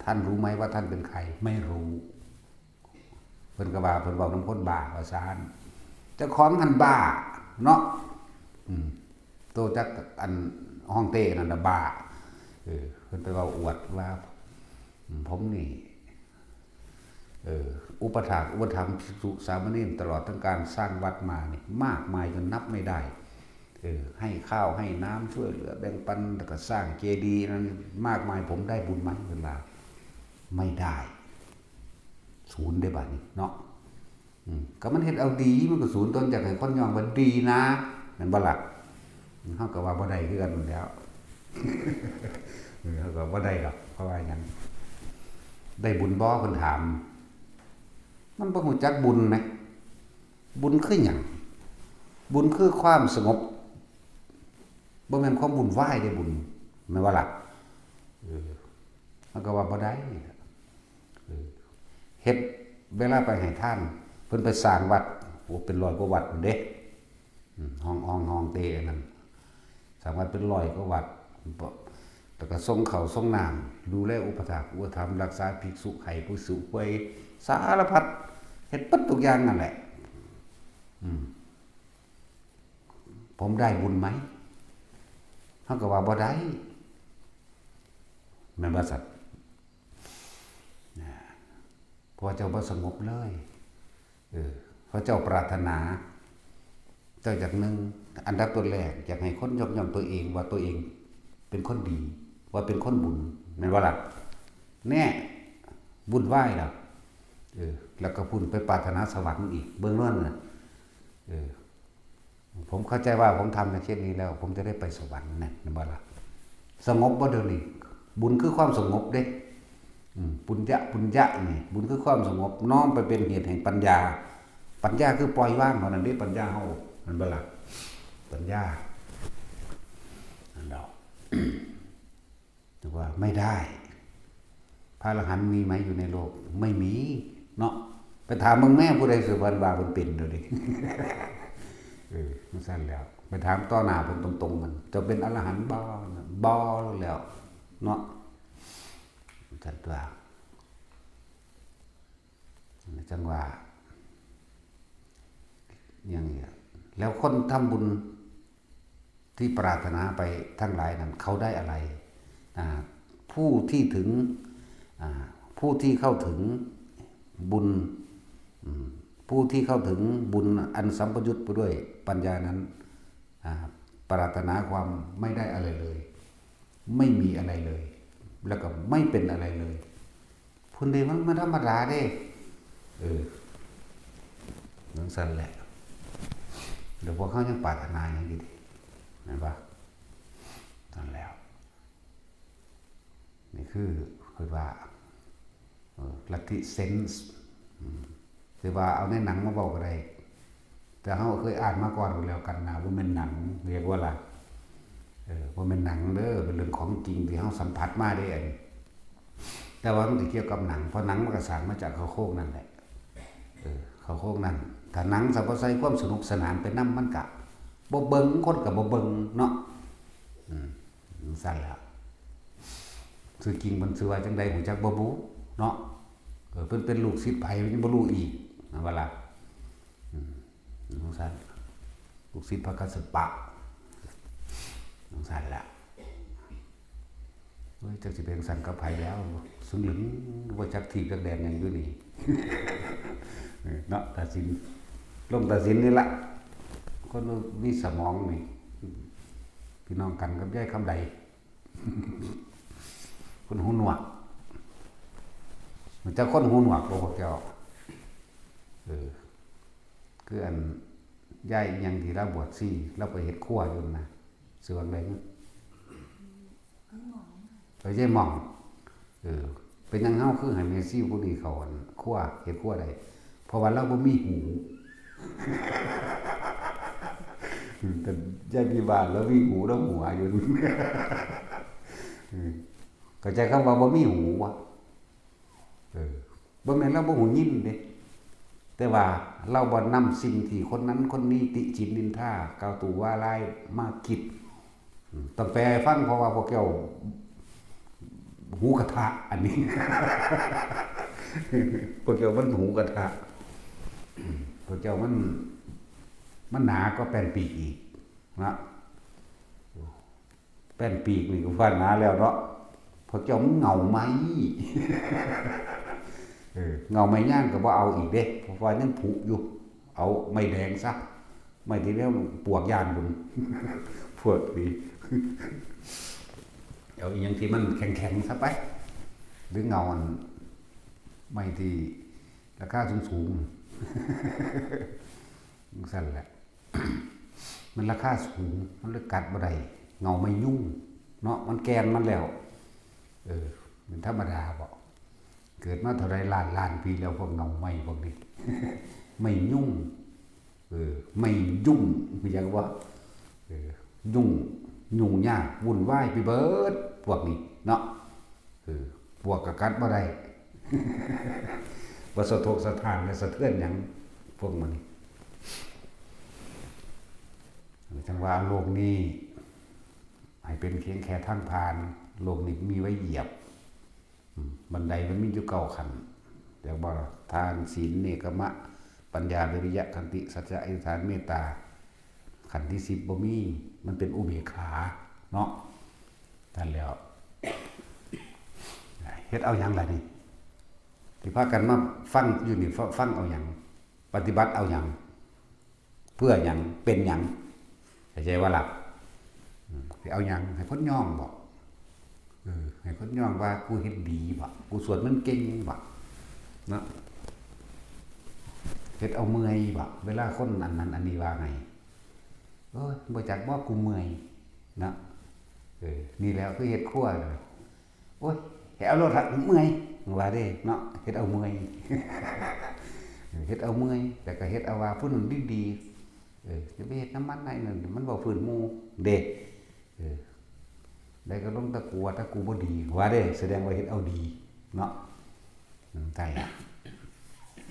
ท่านรู้ไหมว่าท่านเป็นใคร ไม่รู้ เพิ่นก็ว่าเพิ่นเว้านำคนบ้าว่าซั่น เจ้าของหั้นบ้าเนาะ อืม โตจักอันฮ่องเต้นั่นน่ะบ้า เออ เพิ่นไปเว้าอวดว่า ผมนี่ เออ อุปถากอุปถัมภ์ภิกษุสามเณร ตลอดทั้งการสร้างวัดมานี่มากมายจนนับไม่ได้ เออ ให้ข้าวให้น้ำช่วยเหลือแบ่งปัน แล้วก็สร้างเจดีย์นั้นมากมาย ผมได้บุญไหมเวลา ไม่ได้ ศูนย์ได้บัดนี้เนาะ อืม ก็มันเฮ็ดเอาดี มันก็ศูนย์ ต้นจากให้คนย่องว่าดีนะ แม่นบ่ล่ะ เฮาก็ว่าบ่ได้คือกันนั่นแหล้ว เออ เฮาก็บ่ได้ดอก เพราะว่าหยัง ได้บุญบ่ เพิ่นถาม มันบ่รู้จักบุญแหม บุญคือหยัง บุญคือความสงบ บ่แม่นความวุ่นวายเด้บุญ แม่นบ่ล่ะ เออ เฮาก็ว่าบ่ได้ เออ เฮ็ด เวลาไปให้ทาน เพิ่นไปสร้างวัด โอ้ เป็นร้อยกว่าวัดพุ้นเด้ อืม ห้อง ห้อง ห้องเตอันนั้น สร้างวัดเป็นร้อยกว่าวัด แล้วก็ส่งข้าวส่งน้ำ ดูแลอุปถากอุปถัมภ์ รักษาภิกษุไข้ ภิกษุป่วย สารพัด เฮ็ดเบิดทุกอย่างนั่นแหละ อืม ผมได้บุญไหม เฮาก็ว่าบ่ได้ แม่นบ่ซั่น นะ เพราะว่าเจ้าบ่สงบเลย เออ เพราะเจ้าปรารถนา เจ้าอยากหนึ่ง อันดับต้นแรก อยากให้คนยกย่องตัวเองว่าตัวเองเป็นคนดี ว่าเป็นคนบุญ แม่นบ่ล่ะ แน่ บุญไหว้ล่ะ เออ แล้วก็พุ้นไปปรารถนาสวรรค์อีก เบิ่งนั่นน่ะ เออ ผมเข้าใจว่าผมทำในเช่นนี้แล้ว ผมจะได้ไปสวรรค์นะ แม่นบ่ล่ะ สงบบ่เดี๋ยวนี้ บุญคือความสงบเด้ อืม ปุญญะ ปุญญะนี่ บุญคือความสงบ น้อมไปเป็นเหตุแห่งปัญญา ปัญญาคือปล่อยวางเท่านั้นเด้ ปัญญาเฮา แม่นบ่ล่ะ ปัญญา นั่นดอก แต่ว่าไม่ได้ พระอรหันต์มีไหมอยู่ในโลก ไม่มี เนาะ ไปถามเบิ่งแม่ ผู้ใดสิเพิ่นว่าเพิ่นเป็นเดี๋ยวนี้ เออ จั่งซั่นแหล้ว ไปถามต่อหน้าเพิ่นตรงๆ มัน เจ้าเป็นอรหันต์บ่ บ่แล้ว เนาะ จั่งซั่นตั๊ว จั่งว่า อย่างนี้ แล้วคนทำบุญที่ปรารถนาไปทั้งหลายนั้น เขาได้อะไร อ่า ผู้ที่ถึง อ่า ผู้ที่เข้าถึงบุญ อืม ผู้ที่เข้าถึงบุญอันสัมปยุตไปด้วยปัญญานั้น อ่า ปรารถนาความไม่ได้อะไรเลย ไม่มีอะไรเลย แล้วก็ไม่เป็นอะไรเลย พุ้นเด้ มัน มันธรรมดาเด้ เออ จั่งซั่นแหละ เดี๋ยวพวกเขายังปรารถนาหยังอยู่ดิ แม่นบ่ นั่นแหล้ว นี่คือ คือว่า เออ ลัทธิเซนส์ อืม สิว่าเอาในหนังมาเว้าก็ได้ แต่เฮาเคยอ่านมาก่อนแล้วกันนะ บ่แม่นหนัง เรียกว่าล่ะ เออ บ่แม่นหนังเด้อ เป็นเรื่องของจริงที่เฮาสัมผัสมาเด้ อันนี้ แต่ว่ามันสิเกี่ยวกับหนัง เพราะหนังมันก็สร้างมาจากเข้าโครงนั่นแหละ เออ เข้าโครงนั่น ถ้าหนังซะบ่ใส่ความสนุกสนานไปนำ มันก็บ่เบิ่ง คนก็บ่เบิ่งเนาะ อืม จั่งซั่นล่ะ ชื่อจริงเพิ่นชื่อว่าจั่งใดรู้จักบ่บุ เนาะ เออ เพิ่นเป็นลูกศิษย์ไผยังบ่รู้อีก แม่นบ่ล่ะ อืม จั่งซั่น ลูกศิษย์พระกัสสปะ จั่งซั่นล่ะ เฮ้ย จักสิเป็นจั่งซั่นกับไผแล้ว ซึ่งหลึงบ่จักทีบจักแดนหยังอยู่นี่ เออ เนาะ ตัดสิน ลงตัดสินนี่ล่ะ คนมีสมองนี่ พี่น้องกันกับยายคำใด คนหูหนวก มันจะคนหูหนวกบ่พวกเจ้า เออ คืออันยายอิหยังที่ลาวบวชชี ลาวไปเฮ็ดครัวอยู่นั่นนะ ชื่อว่าจั่งใด เออ ยายหม่อง เออ เป็นหยังเฮาคือให้แม่ชีผู้นี้เข้าอันครัว เฮ็ดครัวได้ เพราะว่าลาวบ่มีหู อืม แต่ยายพี่บ้านลาวมีหูลาวหัวอยู่ อืม เข้าใจคำว่าบ่มีหูบ่ เออ บ่แม่นลาวบ่หูยินเด้ แต่ว่าลาวบ่นำสิ่งที่คนนั้นคนนี้ติฉินนินทา กล่าวตู่ว่าร้ายมาคิด อืม ต้องแปลให้ฟัง เพราะว่าพวกเจ้าหูกระทะ อันนี้ พวกเจ้ามันหูกระทะ อืม พวกเจ้ามัน มันหนากว่าแป้นปีกอีกนะ แป้นปีกนี่ก็ว่าหนาแล้วเนาะ พวกเจ้ามันเหงาไหม เออ เหงาไหมย่างก็บ่เอาอีกเด้ เพราะว่ายังผุอยู่ เอาไม้แดงซะ ไม้ที่แล้วปวกย่านบุญ พวกนี้ เอาอีหยังที่มันแข็งๆซะไป หรือเหงาอัน ไม้ที่ราคาสูงๆ จั่งซั่นแหละ มันราคาสูง มันเลยกัดบ่ได้ เหงาไม้ยุง เนาะ มันแก่นมันแล้ว เออ เป็นธรรมดาบ่ เกิดมาเท่าไรล้านล้านปีแล้ว พวกเหงาไม้พวกนี้ ไม้ยุง เออ ไม้ยุง มีหยังบ่ เออ ยุ่ง ยุ่งยาก วุ่นวายไปเบิด พวกนี้เนาะ เออ ปวกก็กัดบ่ได้ บ่สะทกสะท้านและสะเทือนหยัง พวกมันนี่ จั่งว่าโลกนี้ ให้เป็นเพียงแค่ทางผ่าน โลกนี้มีไว้เหยียบ อืม บันไดมันมีอยู่เก้าขั้น เรียกว่าทาน ศีล เนกขมะ ปัญญา วิริยะ ขันติ สัจจะ อธิษฐาน เมตตา ขั้นที่สิบบ่มี มันเป็นอุเบกขา เนาะ นั่นแหล้ว เฮ็ดเอาหยังล่ะนี่ ที่พากันมาฟังอยู่นี่ ฟ- ฟังเอาหยัง ปฏิบัติเอาหยัง เพื่อหยัง เป็นหยัง เข้าใจบ่ล่ะ อืม สิเอาหยัง ให้คนยองบ่ เออ ให้คนยองว่ากูเฮ็ดดีบ่ กูสวดมนต์เก่งบ่ เนาะ เฮ็ดเอาเมื่อยบ่ เวลาคนอันนั้นอันนี้ว่าไง โอ้ย บ่จักบ่ กูเมื่อย เนาะ เออ นี่แหละคือเฮ็ดครัว โอ้ย เฮ็ดเอาโลดละ เมื่อย ว่าเด้ เนาะ เฮ็ดเอาเมื่อย เฮ็ดเอาเมื่อย แต่ก็เฮ็ดเอาว่าผู้นั้นดีๆ เออ จะไปเฮ็ดนำมันได้นั่น มันบ่พื้นหมู่เด้ เออ ได้ก็ลงตะกัว ถ้ากูบ่ดี ว่าเด้ แสดงว่าเฮ็ดเอาดี เนาะ อืม ใช่ละ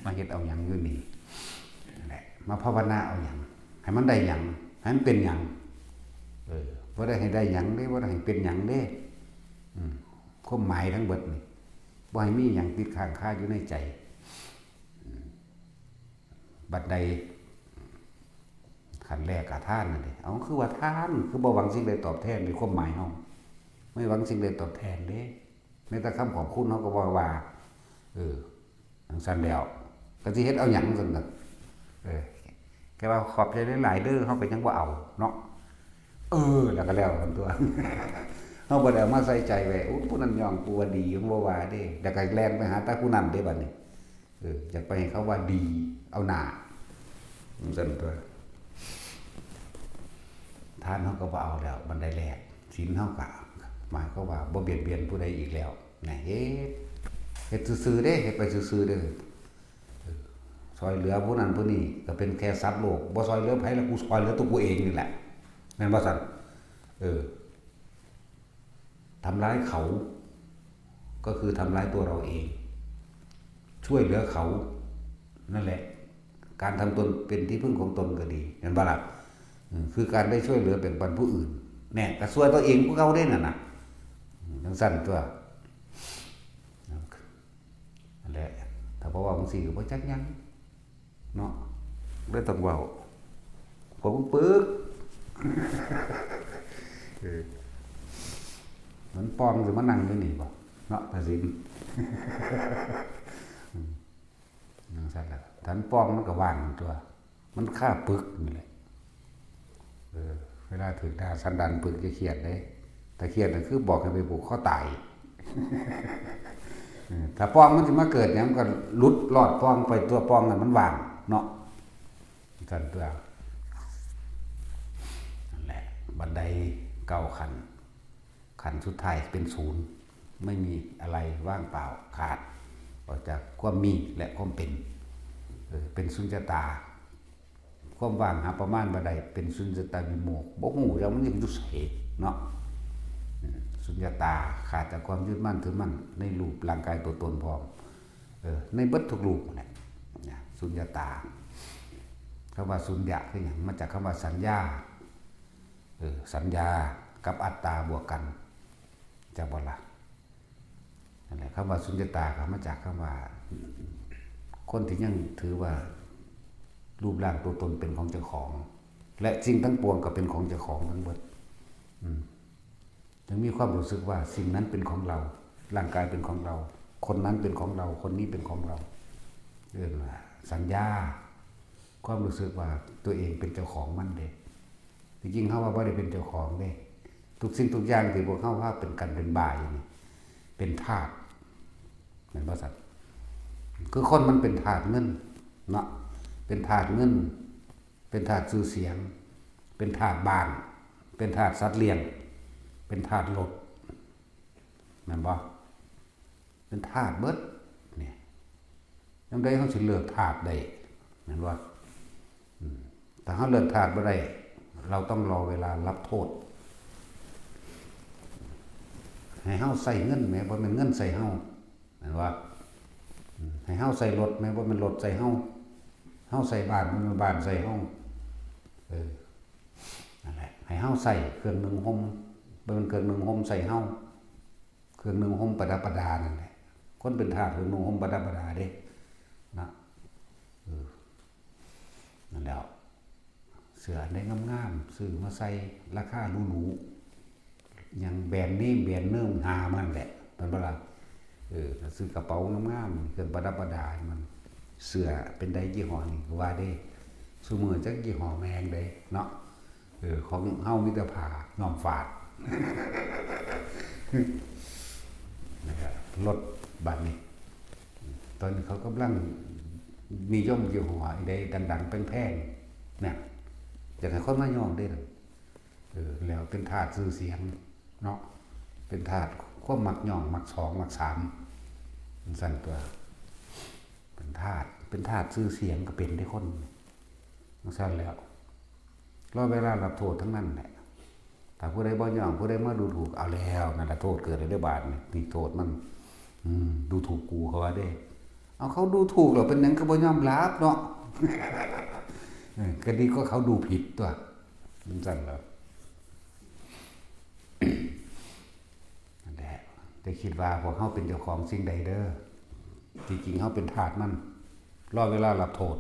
มาเฮ็ดเอาหยังอยู่นี่ นั่นแหละ มาภาวนาเอาหยัง ให้มันได้หยัง ให้มันเป็นหยัง เออ บ่ได้ให้ได้หยังเด้ บ่ได้ให้เป็นหยังเด้ อืม ความหมายทั้งเบิดนี่ บ่ให้มีหยังติดค้างคาอยู่ในใจ อืม บัดใด ขั้นแรกก็ทานนั่นเด้ เอา คือว่าทาน คือบ่หวังสิ่งใดตอบแทน ในความหมายเฮา ไม่หวังสิ่งใดตอบแทนเด้ แม้แต่คำขอบคุณเฮาก็บ่ว่า เออ จั่งซั่นแล้ว ก็สิเฮ็ดเอาหยังซั่นน่ะ เออ แค่ว่าขอบใจหลายๆเด้อ เฮาก็ยังบ่เอาเนาะ เออ แล้วก็แล้วกันตั๊ว เฮาบ่ได้เอามาใส่ใจไว้ โอ้ ผู้นั้นยองกูว่าดี มันบ่ว่าเด้ แล้วก็แล่นไปหาแต่ผู้นั้นเด้บัดนี้ เออ อยากไปให้เขาว่าดี เอาหน้า จั่งซั่นตั๊ว ทานเฮาก็บ่เอาแล้ว บันไดแรก ศีลเฮาก็ หมายความว่าบ่เบียดเบียนผู้ใดอีกแล้ว นะ เฮ็ด เฮ็ดซื่อๆเด้ เฮ็ดไปซื่อๆเด้อ เออ ซ่อยเหลือผู้นั้นผู้นี้ ก็เป็นแค่สัตว์โลก บ่ซ่อยเหลือไผแล้ว กูซ่อยเหลือตัวกูเองนี่แหละ แม่นบ่ซั่น เออ ทำร้ายเขา ก็คือทำร้ายตัวเราเอง ช่วยเหลือเขา นั่นแหละ การทำตนเป็นที่พึ่งของตนก็ดี แม่นบ่ล่ะ อืม คือการได้ช่วยเหลือแบ่งปันผู้อื่น แน่ ก็ซ่อยตัวเองคือเก่าเด้นั่นน่ะ อืม จั่งซั่นตั๊ว นั่นแหละ ถ้าบ่เว้าจั่งซี้ก็บ่จักหยัง เนาะ เลยต้องเว้า พวกมึงปึก เออ มันปองสิมานั่งอยู่นี่บ่ เนาะ ตาสิน อืม จั่งซั่นล่ะ ถ้ามันปองมันก็ว่างตั๊ว มันคาปึกนี่แหละ เออ เวลาถืกด่าสันดานปึกอย่าเครียดเด้ ถ้าเครียดน่ะคือบอกให้ไปผูกคอตาย เออ ถ้าปองมันสิมาเกิดหยัง มันก็หลุดรอดปองไปตั๊ว ปองน่ะมันว่างเนาะ จั่งซั่นตั๊ว นั่นแหละ บันไดเก้าขั้น ขั้นสุดท้ายเป็นศูนย์ ไม่มีอะไรว่างเปล่า ขาดออกจากความมีและความเป็น เออ เป็นสุญญตา ความว่างหาประมาณบ่ได้ เป็นสุญญตาวิโมกข์ บ่ฮู้จักมันอยู่ไสเนาะ อืม สุญญตา ขาดจากความยึดมั่นถือมั่นในรูปร่างกายตัวตนพร้อม เออ ในเบิดทุกรูปนั่นแหละ นะ สุญญตา คำว่าสุญญะคือหยัง มาจากคำว่าสัญญา เออ สัญญากับอัตตาบวกกัน จักบ่ล่ะ นั่นแหละ คำว่าสุญญตาก็มาจากคำว่า คนที่ยังถือว่ารูปร่างตัวตนเป็นของเจ้าของ และสิ่งทั้งปวงก็เป็นของเจ้าของทั้งหมด อืม ถึงมีความรู้สึกว่าสิ่งนั้นเป็นของเรา ร่างกายเป็นของเรา คนนั้นเป็นของเรา คนนี้เป็นของเรา เรียกว่าสัญญา ความรู้สึกว่าตัวเองเป็นเจ้าของมันเด้ ที่จริงเฮาว่าบ่ได้เป็นเจ้าของเด้ ทุกสิ่งทุกอย่างที่พวกเฮาว่าเป็นกันเป็นบ่ายนี่ เป็นธาตุ แม่นบ่ซั่น คือคนมันเป็นธาตุเงินเนาะ เป็นธาตุเงิน เป็นธาตุชื่อเสียง เป็นธาตุบ้าน เป็นธาตุสัตว์เลี้ยง เป็นธาตุรถ แม่นบ่ เป็นธาตุเบิด นี่ ยามใดเฮาสิเลิกธาตุได้ แม่นบ่ อืม ถ้าเฮาเลิกธาตุบ่ได้ เราต้องรอเวลารับโทษ ให้เฮาใช้เงินแหม บ่แม่นเงินใช้เฮา แม่นบ่ อืม ให้เฮาใช้รถแหม บ่แม่นรถใช้เฮา เฮาใช้บ้าน บ่แม่นบ้านใช้เฮา เออ นั่นแหละ ให้เฮาใช้เครื่องนุ่งห่ม บ่แม่นเครื่องนุ่งห่มใช้เฮา เครื่องนุ่งห่มประดับประดานั่นแหละ คนเป็นธาตุเครื่องนุ่งห่มประดับประดาเด้ นะ เออ นั่นแหละ เสื้ออันใดงามๆ ซื้อมาใส่ ราคาหรูๆ หยังแบรนด์เนม แบรนด์เนมหามันแหละ แม่นบ่ล่ะ เออ ซื้อกระเป๋างามๆ เครื่องประดับประดาให้มัน เสื้อเป็นใดยี่ห้อนี่ก็ว่าเด้ ซุมื้อจักยี่ห้อแม่งใดเนาะ เออ ของเฮามีแต่ผ้าย้อมฝาด นะครับ รถบัดนี้ ตอนนี้เขากำลังนิยมยี่ห้อใดดังๆ แพงๆ เนี่ย อยากให้คนมาย้อมเด้อ เออ แล้วเป็นธาตุชื่อเสียงเนาะ เป็นธาตุความมักย้อม มักสอง มักสาม จั่งซั่นตัว เป็นธาตุ เป็นธาตุชื่อเสียงก็เป็นได้คน จั่งซั่นแล้ว รอเวลารับโทษทั้งนั้นแหละ ถ้าผู้ใดบ่ย้อม ผู้ใดมาดูถูก เอาแล้ว นั่นล่ะโทษเกิดแล้วเด้อบาดนี่ นี่โทษมัน อืม ดูถูกกูเขาว่าเด้ เอาเขาดูถูกแล้วเป็นหยังคือบ่ยอมรับเนาะ เออ ก็ดีกว่าเขาดูผิดตัว จั่งซั่นแล้ว นั่นแหละ แต่คิดว่าพวกเฮาเป็นเจ้าของสิ่งใดเด้อ ที่จริงเฮาเป็นทาสมัน รอเวลารับโทษ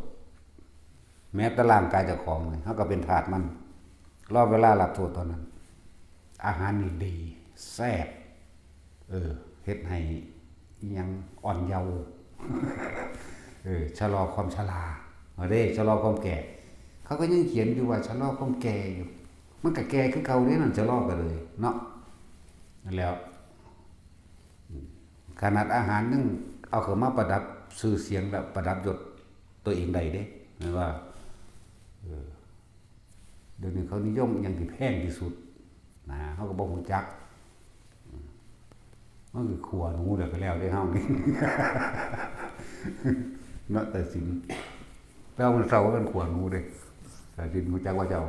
แม้แต่ร่างกายเจ้าของนี่ เฮาก็เป็นทาสมัน รอเวลารับโทษเท่านั้น อาหารนี่ดี แซ่บ เออ เฮ็ดให้อิหยังอ่อนเยาว์ เออ ชะลอความชรา เอาเด้ ชะลอความแก่ เขาก็ยังเขียนอยู่ว่าชะลอความแก่อยู่ มันก็แก่คือเก่าเด้นั่น ชะลอก็เลยเนาะ นั่นแหล้ว ขนาดอาหารยังเอาเข้ามาประดับชื่อเสียงและประดับยศตัวเองได้เด้ แม่นว่า เออ เดี๋ยวนี้เขานิยมอิหยังที่แพงที่สุดนะ เขาก็บ่ฮู้จัก มันคือขัวหนูเดี๋ยวก็แล้วได้เฮานี่ เนาะ แต่สิน แปลว่ามันเศร้าว่าเป็นขัวหนูเด้ แต่สินฮู้จักว่าเจ้า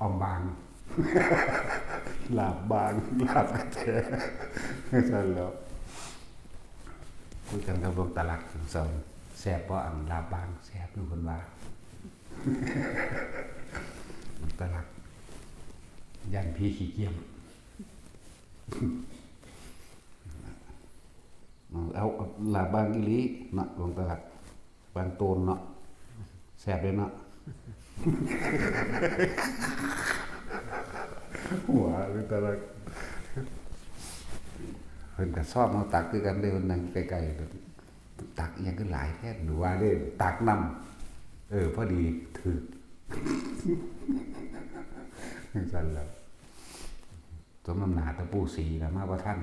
ออมบาง ลาบบาง ลาบกระแต ซั่นแล้ว คุยกันกับหลวงตาหลัก สอน แซ่บบ่ อันลาบบาง แซ่บอยู่ เพิ่นว่า หลวงตาหลัก ย่านผีขี้เกียจ เอา เอาลาบบางอีหลีเนาะ หลวงตาหลัก บางโตนเนาะ แซ่บเลยเนาะ หัวเลยตาละ เพิ่นก็ชอบมาตักคือกันเด้ เพิ่นนั่งใกล้ๆ ตักอิหยังคือหลายแท้ หนูว่าเด้ ตักนำ เออ พอดีถืก จั่งซั่นแล้ว สมน้ำหน้าแต่ปู่ศรีล่ะ มาบ่ทัน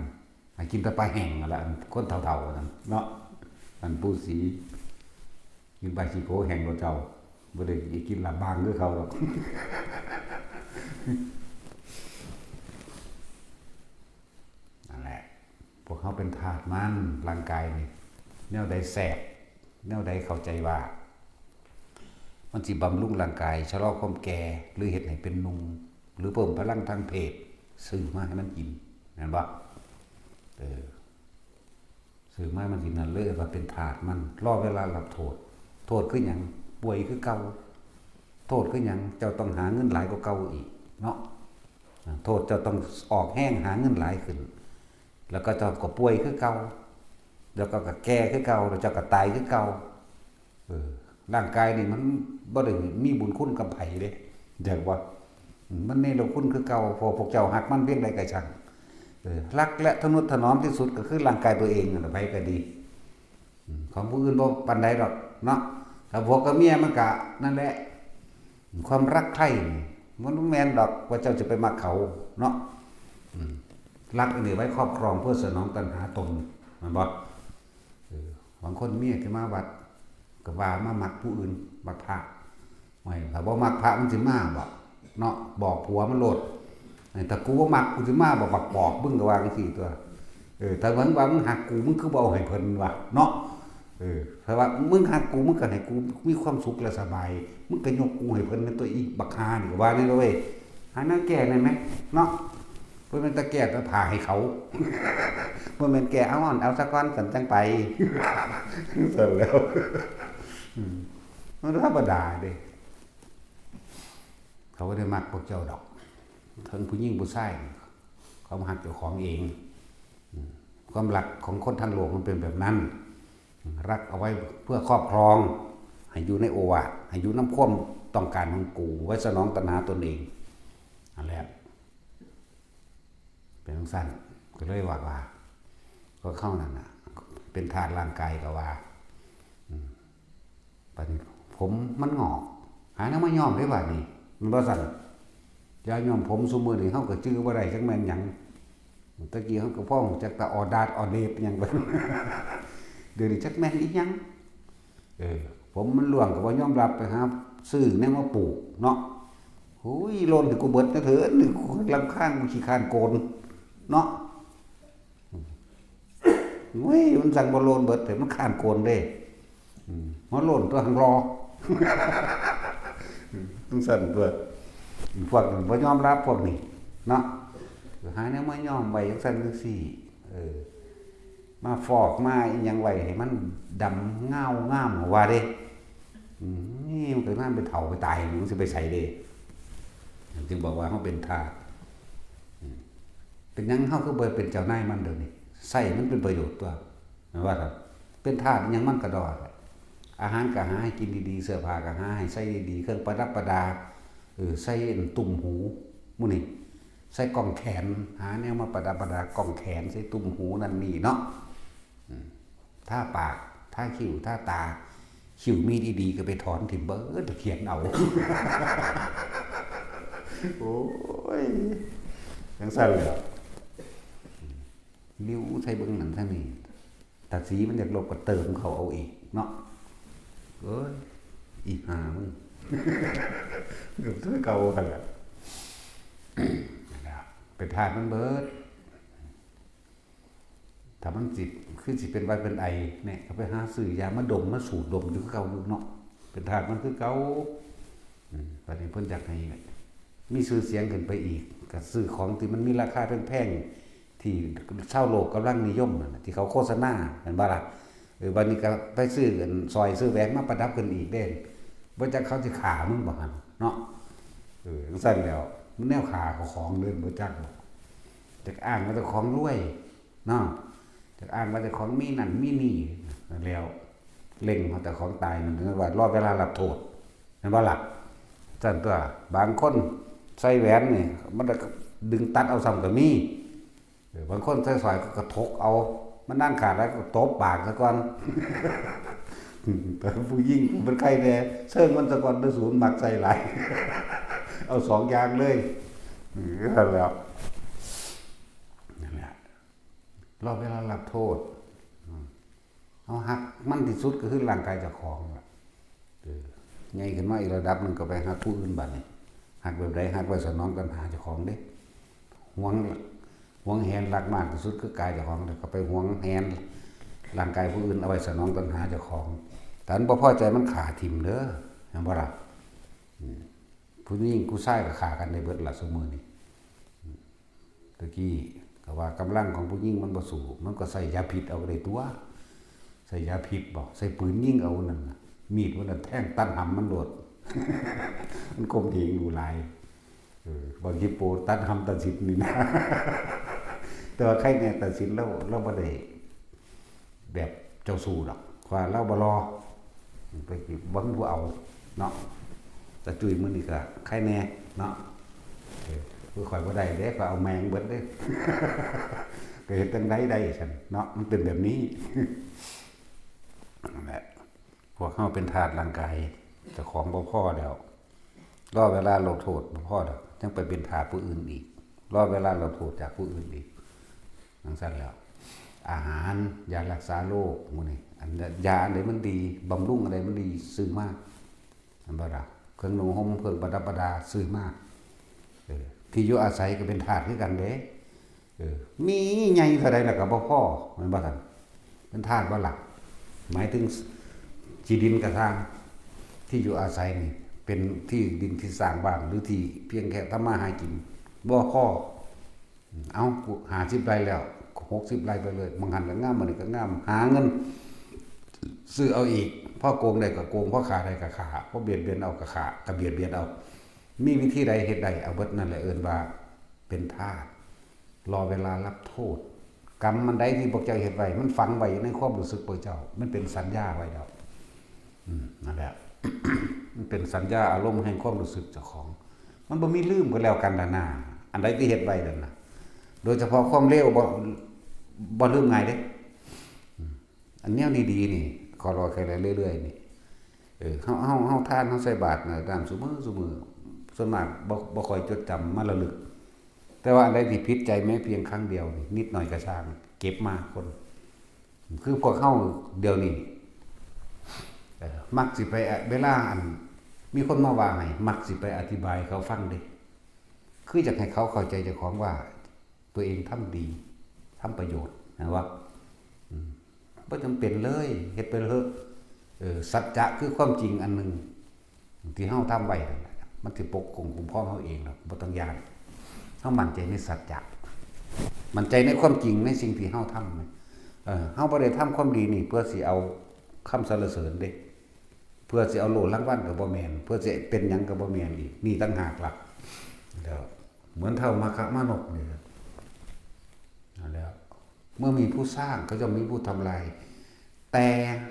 ให้กินแต่ปลาแห้งนั่นล่ะ อันคนเฒ่าๆนั่นเนาะ อันปู่ศรี กินปลาขี้โกแห้งกว่าเจ้า บ่ได้กินลาบางคือเขาดอก นั่นแหละ พวกเขาเป็นทาสมัน ร่างกายนี่ แนวใดแซ่บ แนวใดเข้าใจว่า มันสิบำรุงร่างกาย ชะลอความแก่ หรือเฮ็ดให้เป็นหนุ่ม หรือเพิ่มพลังทางเพศ ซื้อมาให้มันกิน แม่นบ่ เออ ซื้อมามันสินั่นเลย ว่าเป็นทาสมัน รอเวลารับโทษ โทษคือหยัง ป่วยคือเก่า โทษคือหยัง เจ้าต้องหาเงินหลายกว่าเก่าอีกเนาะ โทษเจ้าต้องออกแฮงหาเงินหลายขึ้น แล้วก็เจ้าก็ป่วยคือเก่า แล้วก็ก็แก่คือเก่า แล้วเจ้าก็ตายคือเก่า เออ ร่างกายนี่มันบ่ได้มีบุญคุณกับไผเด้ เข้าใจบ่ อืม มันเนรคุณคือเก่า เพราะพวกเจ้าฮักมันเพียงใดก็ช่าง เออ รักและทะนุถนอมที่สุดก็คือร่างกายตัวเองนั่นแหละ ไผก็ดี อืม ของผู้อื่นบ่ปานใดดอกเนาะ ถ้าผัวกับเมียมันก็นั่นแหละ ความรักใคร่นี่มันบ่แม่นดอกว่าเจ้าจะไปมักเขาเนาะ อืม รักอันนี้ไว้ครอบครองเพื่อสนองตัณหาตน แม่นบ่ เออ บางคนเมียที่มาวัด ก็ว่ามามักผู้อื่น มักพระ ไม่ ถ้าบ่มักพระมันสิมาบ่เนาะ บอกผัวมันโลด ไอ้ ถ้ากูบ่มักกูสิมาบ่ บักปอบ มึงก็ว่าจังซี่ตัว เออ ถ้ามึงว่ามึงฮักกู มึงคือบ่เอาให้เพิ่นวะเนาะ เออ ถ้าว่ามึงฮักกู มึงก็ให้กูมีความสุขและสบาย มึงก็ยกกูให้เพิ่นในตัว อีบักห่านี่ ก็ว่าแน่เว้ย หาแนวแก้ได้ไหมเนาะ บ่แม่นแต่แก้แต่ผ้าให้เขา บ่แม่นแก้ เอาอ่อน เอาซะก่อน สันจังไป สันแล้ว อืม มันธรรมดาเด้ เขาบ่ได้มักพวกเจ้าดอก ทั้งผู้หญิงผู้ชาย เขามาฮักเจ้าของเอง อืม ความรักของคนทั้งโลกมันเป็นแบบนั้น รักเอาไว้เพื่อครอบครอง ให้อยู่ในโอวาท ให้อยู่นำความต้องการของกู ไว้สนองตัณหาตนเอง นั่นแหละ เป็นจั่งซั้น ก็เลยว่า ว่า ก็เข้านั่นน่ะ เป็นธาตุร่างกายก็ว่า อืม บัดนี้ผมมันงอก หาแนวมาย้อมได้บัดนี้ มันบ่ซั่น ยาย้อมผมซุมื้อนี้เฮาก็จื่อบ่ได้จักแม่นหยัง ตะกี้เฮาก็พอรู้จักแต่ออดาดออเดบหยัง เดี๋ยวนี้จักแม่นอีหยัง เออ ผมมันร่วงก็บ่ยอมรับ ไปหาซื้อแนวมาปลูกเนาะ โอ้ย โลนให้กูเบิดนะเถิด นี่กูรำคาญ กูขี้คร้านโกนเนาะ โอ้ย มันสั่งบ่โลนเบิด แต่มันคร้านโกนเด้ อืม มาโลนตัวหังรอ อืม จั่งซั้นตัว พวกนี้บ่ยอมรับพวกนี้เนาะ หาแนวมาย้อมไว้จั่งซั้นจั่งซี้ เออ มาฟอกมาอิหยังไว้ให้มันดำเงางามว่าเด้ อืม นี่มันก็นั่นไปเฒ่าไปตาย มันสิไปไสเด้ จึงบอกว่าเฮาเป็นทาส อืม เป็นหยังเฮาคือบ่เป็นเจ้านายมันเดี๋ยวนี้ ใช้มันเป็นประโยชน์ตัว แม่นบ่ล่ะ เป็นทาสอิหยังมันก็ดอ อาหารก็หาให้กินดีๆ เสื้อผ้าก็หาให้ใส่ดีๆ เครื่องประดับประดา เออ ใส่อันตุ้มหู หมู่นี้ ใส่ก้องแขน หาแนวมาประดับประดาก้องแขน ใส่ตุ้มหูนั่นนี่เนาะ อืม ทาปาก ทาคิ้ว ทาตา คิ้วมีดีๆ ก็ไปถอนถิ่มเบิด เขียนเอา โอ้ย จั่งซั้นแหละ ริ้วใส่เบิ่งนั่นทางนี้ ถ้าสีมันอยากลบก็เติมเข้าเอาอีกเนาะ เอ้ย อีห่ามึง ก็คือเก่าหั่นล่ะ เป็นทาสมันเบิด ถ้ามันสิ คือสิเป็นหวัดเป็นไอเนี่ย ก็ไปหาซื้อยามาดมมาสูดดมอยู่คือเก่าอยู่เนาะ เป็นทาสมันคือเก่า อืม บัดนี้เพิ่นอยากให้มีชื่อเสียงขึ้นไปอีก ก็ซื้อของที่มันมีราคาแพงๆ ที่ชาวโลกกำลังนิยมนั่นน่ะ ที่เขาโฆษณา แม่นบ่ล่ะ เออ บัดนี้ก็ไปซื้ออันสร้อยซื้อแหวนมาประดับขึ้นอีกเด้ บ่จักเขาสิฆ่ามึงบ่หั่นเนาะ เออ จั่งซั้นแหล้ว มันแนวฆ่าเจ้าของเด้ บ่จักดอก จักอ้างว่าเจ้าของรวยเนาะ จักอ้างว่าเจ้าของมีนั่นมีนี่ แล้วเล็งเอาแต่ของตายนั่น ว่ารอเวลารับโทษ แม่นบ่ล่ะ จั่งตัว บางคนใส่แหวนนี่ มันก็ดึงตัดเอาซ้ำก็มี เออ บางคนใส่สร้อยก็กระทกเอา มันนั่งขาดแล้วก็ตบปากซะก่อน แต่ผู้หญิงมันใครแน่ เซิงมันซะก่อนเด้อ สูนมักใส่หลาย เอาสองอย่างเลย เออ นั่นแหล้ว นั่นแหละ รอเวลารับโทษ อืม เอาฮักมันที่สุดก็คือร่างกายเจ้าของล่ะ เออ ใหญ่ขึ้นมาอีกระดับหนึ่งก็ไปฮักผู้อื่นบัดนี้ ฮักแบบใด ฮักไว้สนองตัณหาเจ้าของเด้ หวง หวงแหนรักมากที่สุดคือกายเจ้าของ แล้วก็ไปหวงแหนร่างกายผู้อื่นเอาไว้สนองตัณหาเจ้าของ ถ้ามันบ่พอใจมันฆ่าถิ่มเด้อ แม่นบ่ล่ะ อืม ผู้หญิงผู้ชายก็ฆ่ากันได้เบิดล่ะซุมื้อนี้ อืม ตะกี้ก็ว่ากำลังของผู้หญิงมันบ่สู้ มันก็ใส่ยาพิษเอาได้ตัว ใส่ยาพิษบ่ ใส่ปืนยิงเอานั่นน่ะ มีดมันน่ะแทงตัดหำมันโลด มันข่มเหงอยู่หลาย เออ บักฮิปโปตัดหำตัดสินนี่นะ แต่ว่าใครแน่ตัดสินแล้ว เราบ่ได้แบบเจ้าชู้ดอก ว่าเราบ่หล่อ ไปจีบบ่มีผู้เอาเนาะ ตาจุ้ยมื้อนี้ก็ใครแน่เนาะ เออ คือข่อยบ่ได้เด้ ข่อยเอาแม่งเบิดเด้ ก็เฮ็ดจั่งใดได้ซั่นเนาะ มันเป็นแบบนี้ นั่นแหละ พวกเฮาเป็นทาสร่างกาย เจ้าของบ่พอแล้ว รอเวลาลดโทษบ่พอแล้ว ยังไปเป็นทาสผู้อื่นอีก รอเวลาลดโทษจากผู้อื่นอีก จั่งซั่นแล้ว อาหาร ยารักษาโรค หมู่นี้ อัน ยาอันใดมันดี บำรุงอันใดมันดี ซื้อมา แม่นบ่ล่ะ เครื่องนุ่งห่ม เครื่องประดับประดา ซื้อมา เออ ที่อยู่อาศัยก็เป็นทาสคือกันเด้ เออ มีใหญ่เท่าใดแล้วก็บ่พอ แม่นบ่ซั่น เป็นทาสบ่ล่ะ หมายถึงที่ดินก็ซ่าง ที่อยู่อาศัยนี่ เป็นที่ดินที่สร้างบ้าน หรือที่เพียงแค่ทำมาหากิน บ่พอ เอา ห้าสิบไร่แล้ว หกสิบไร่ไปเลย บางหั้นก็งาม บัดนี้ก็งาม หาเงิน ซื้อเอาอีก พอโกงได้ก็โกง พอฆ่าได้ก็ฆ่า พอเบียดเบียนเอาก็ฆ่า ก็เบียดเบียนเอา มีวิธีใดเฮ็ดได้ เอาเบิดนั่นแหละเอิ้นว่าเป็นทาส รอเวลารับโทษ กรรมอันใดที่พวกเจ้าเฮ็ดไว้ มันฝังไว้ในความรู้สึกพวกเจ้า มันเป็นสัญญาไว้แล้ว อืม นั่นแหละ มันเป็นสัญญาอารมณ์แห่งความรู้สึกเจ้าของ มันบ่มีลืมกันแล้วกันดานา อันใดที่เฮ็ดไว้นั่นน่ะ โดยเฉพาะความเลวบ่ บ่ลืมง่ายเด้ อืม อันแนวดีๆนี่ ขอรอแค่เรื่อยๆนี่ เออ เฮา เฮา เฮาทาน เฮาใส่บาตรน่ะ ตามซุมื้อซุมื้อ ส่วนมากบ่ บ่ค่อยจดจำมาระลึก แต่ว่าอันใดที่ผิดใจแม้เพียงครั้งเดียวนี่ นิดหน่อยก็ช่าง เก็บมาคน คือพวกเฮาเดี๋ยวนี้ เอ่อ มักสิไป เวลาอัน มีคนมาว่าให้ มักสิไปอธิบายให้เขาฟังเด้ คืออยากให้เขาเข้าใจเจ้าของว่า ตัวเองทำดี ทำประโยชน์ นะวะ อืม บ่จำเป็นเลย เฮ็ดไปเถอะ เออ สัจจะคือความจริงอันหนึ่ง ที่เฮาทำไว้นั่นแหละ มันสิปกป้องคุ้มครองเฮาเองดอก บ่ต้องย้าน เฮามั่นใจในสัจจะ มั่นใจในความจริงในสิ่งที่เฮาทำนะ เออ เฮาบ่ได้ทำความดีนี่เพื่อสิเอาคำสรรเสริญเด้ เพื่อสิเอาโล่รางวัลก็บ่แม่น เพื่อสิเป็นหยังก็บ่แม่นอีก นี่ต่างหากล่ะ แล้วเหมือนเฒ่ามาคะมานพนี่ล่ะ นั่นแหละ เมื่อมีผู้สร้างก็ย่อมมีผู้ทำลาย แต่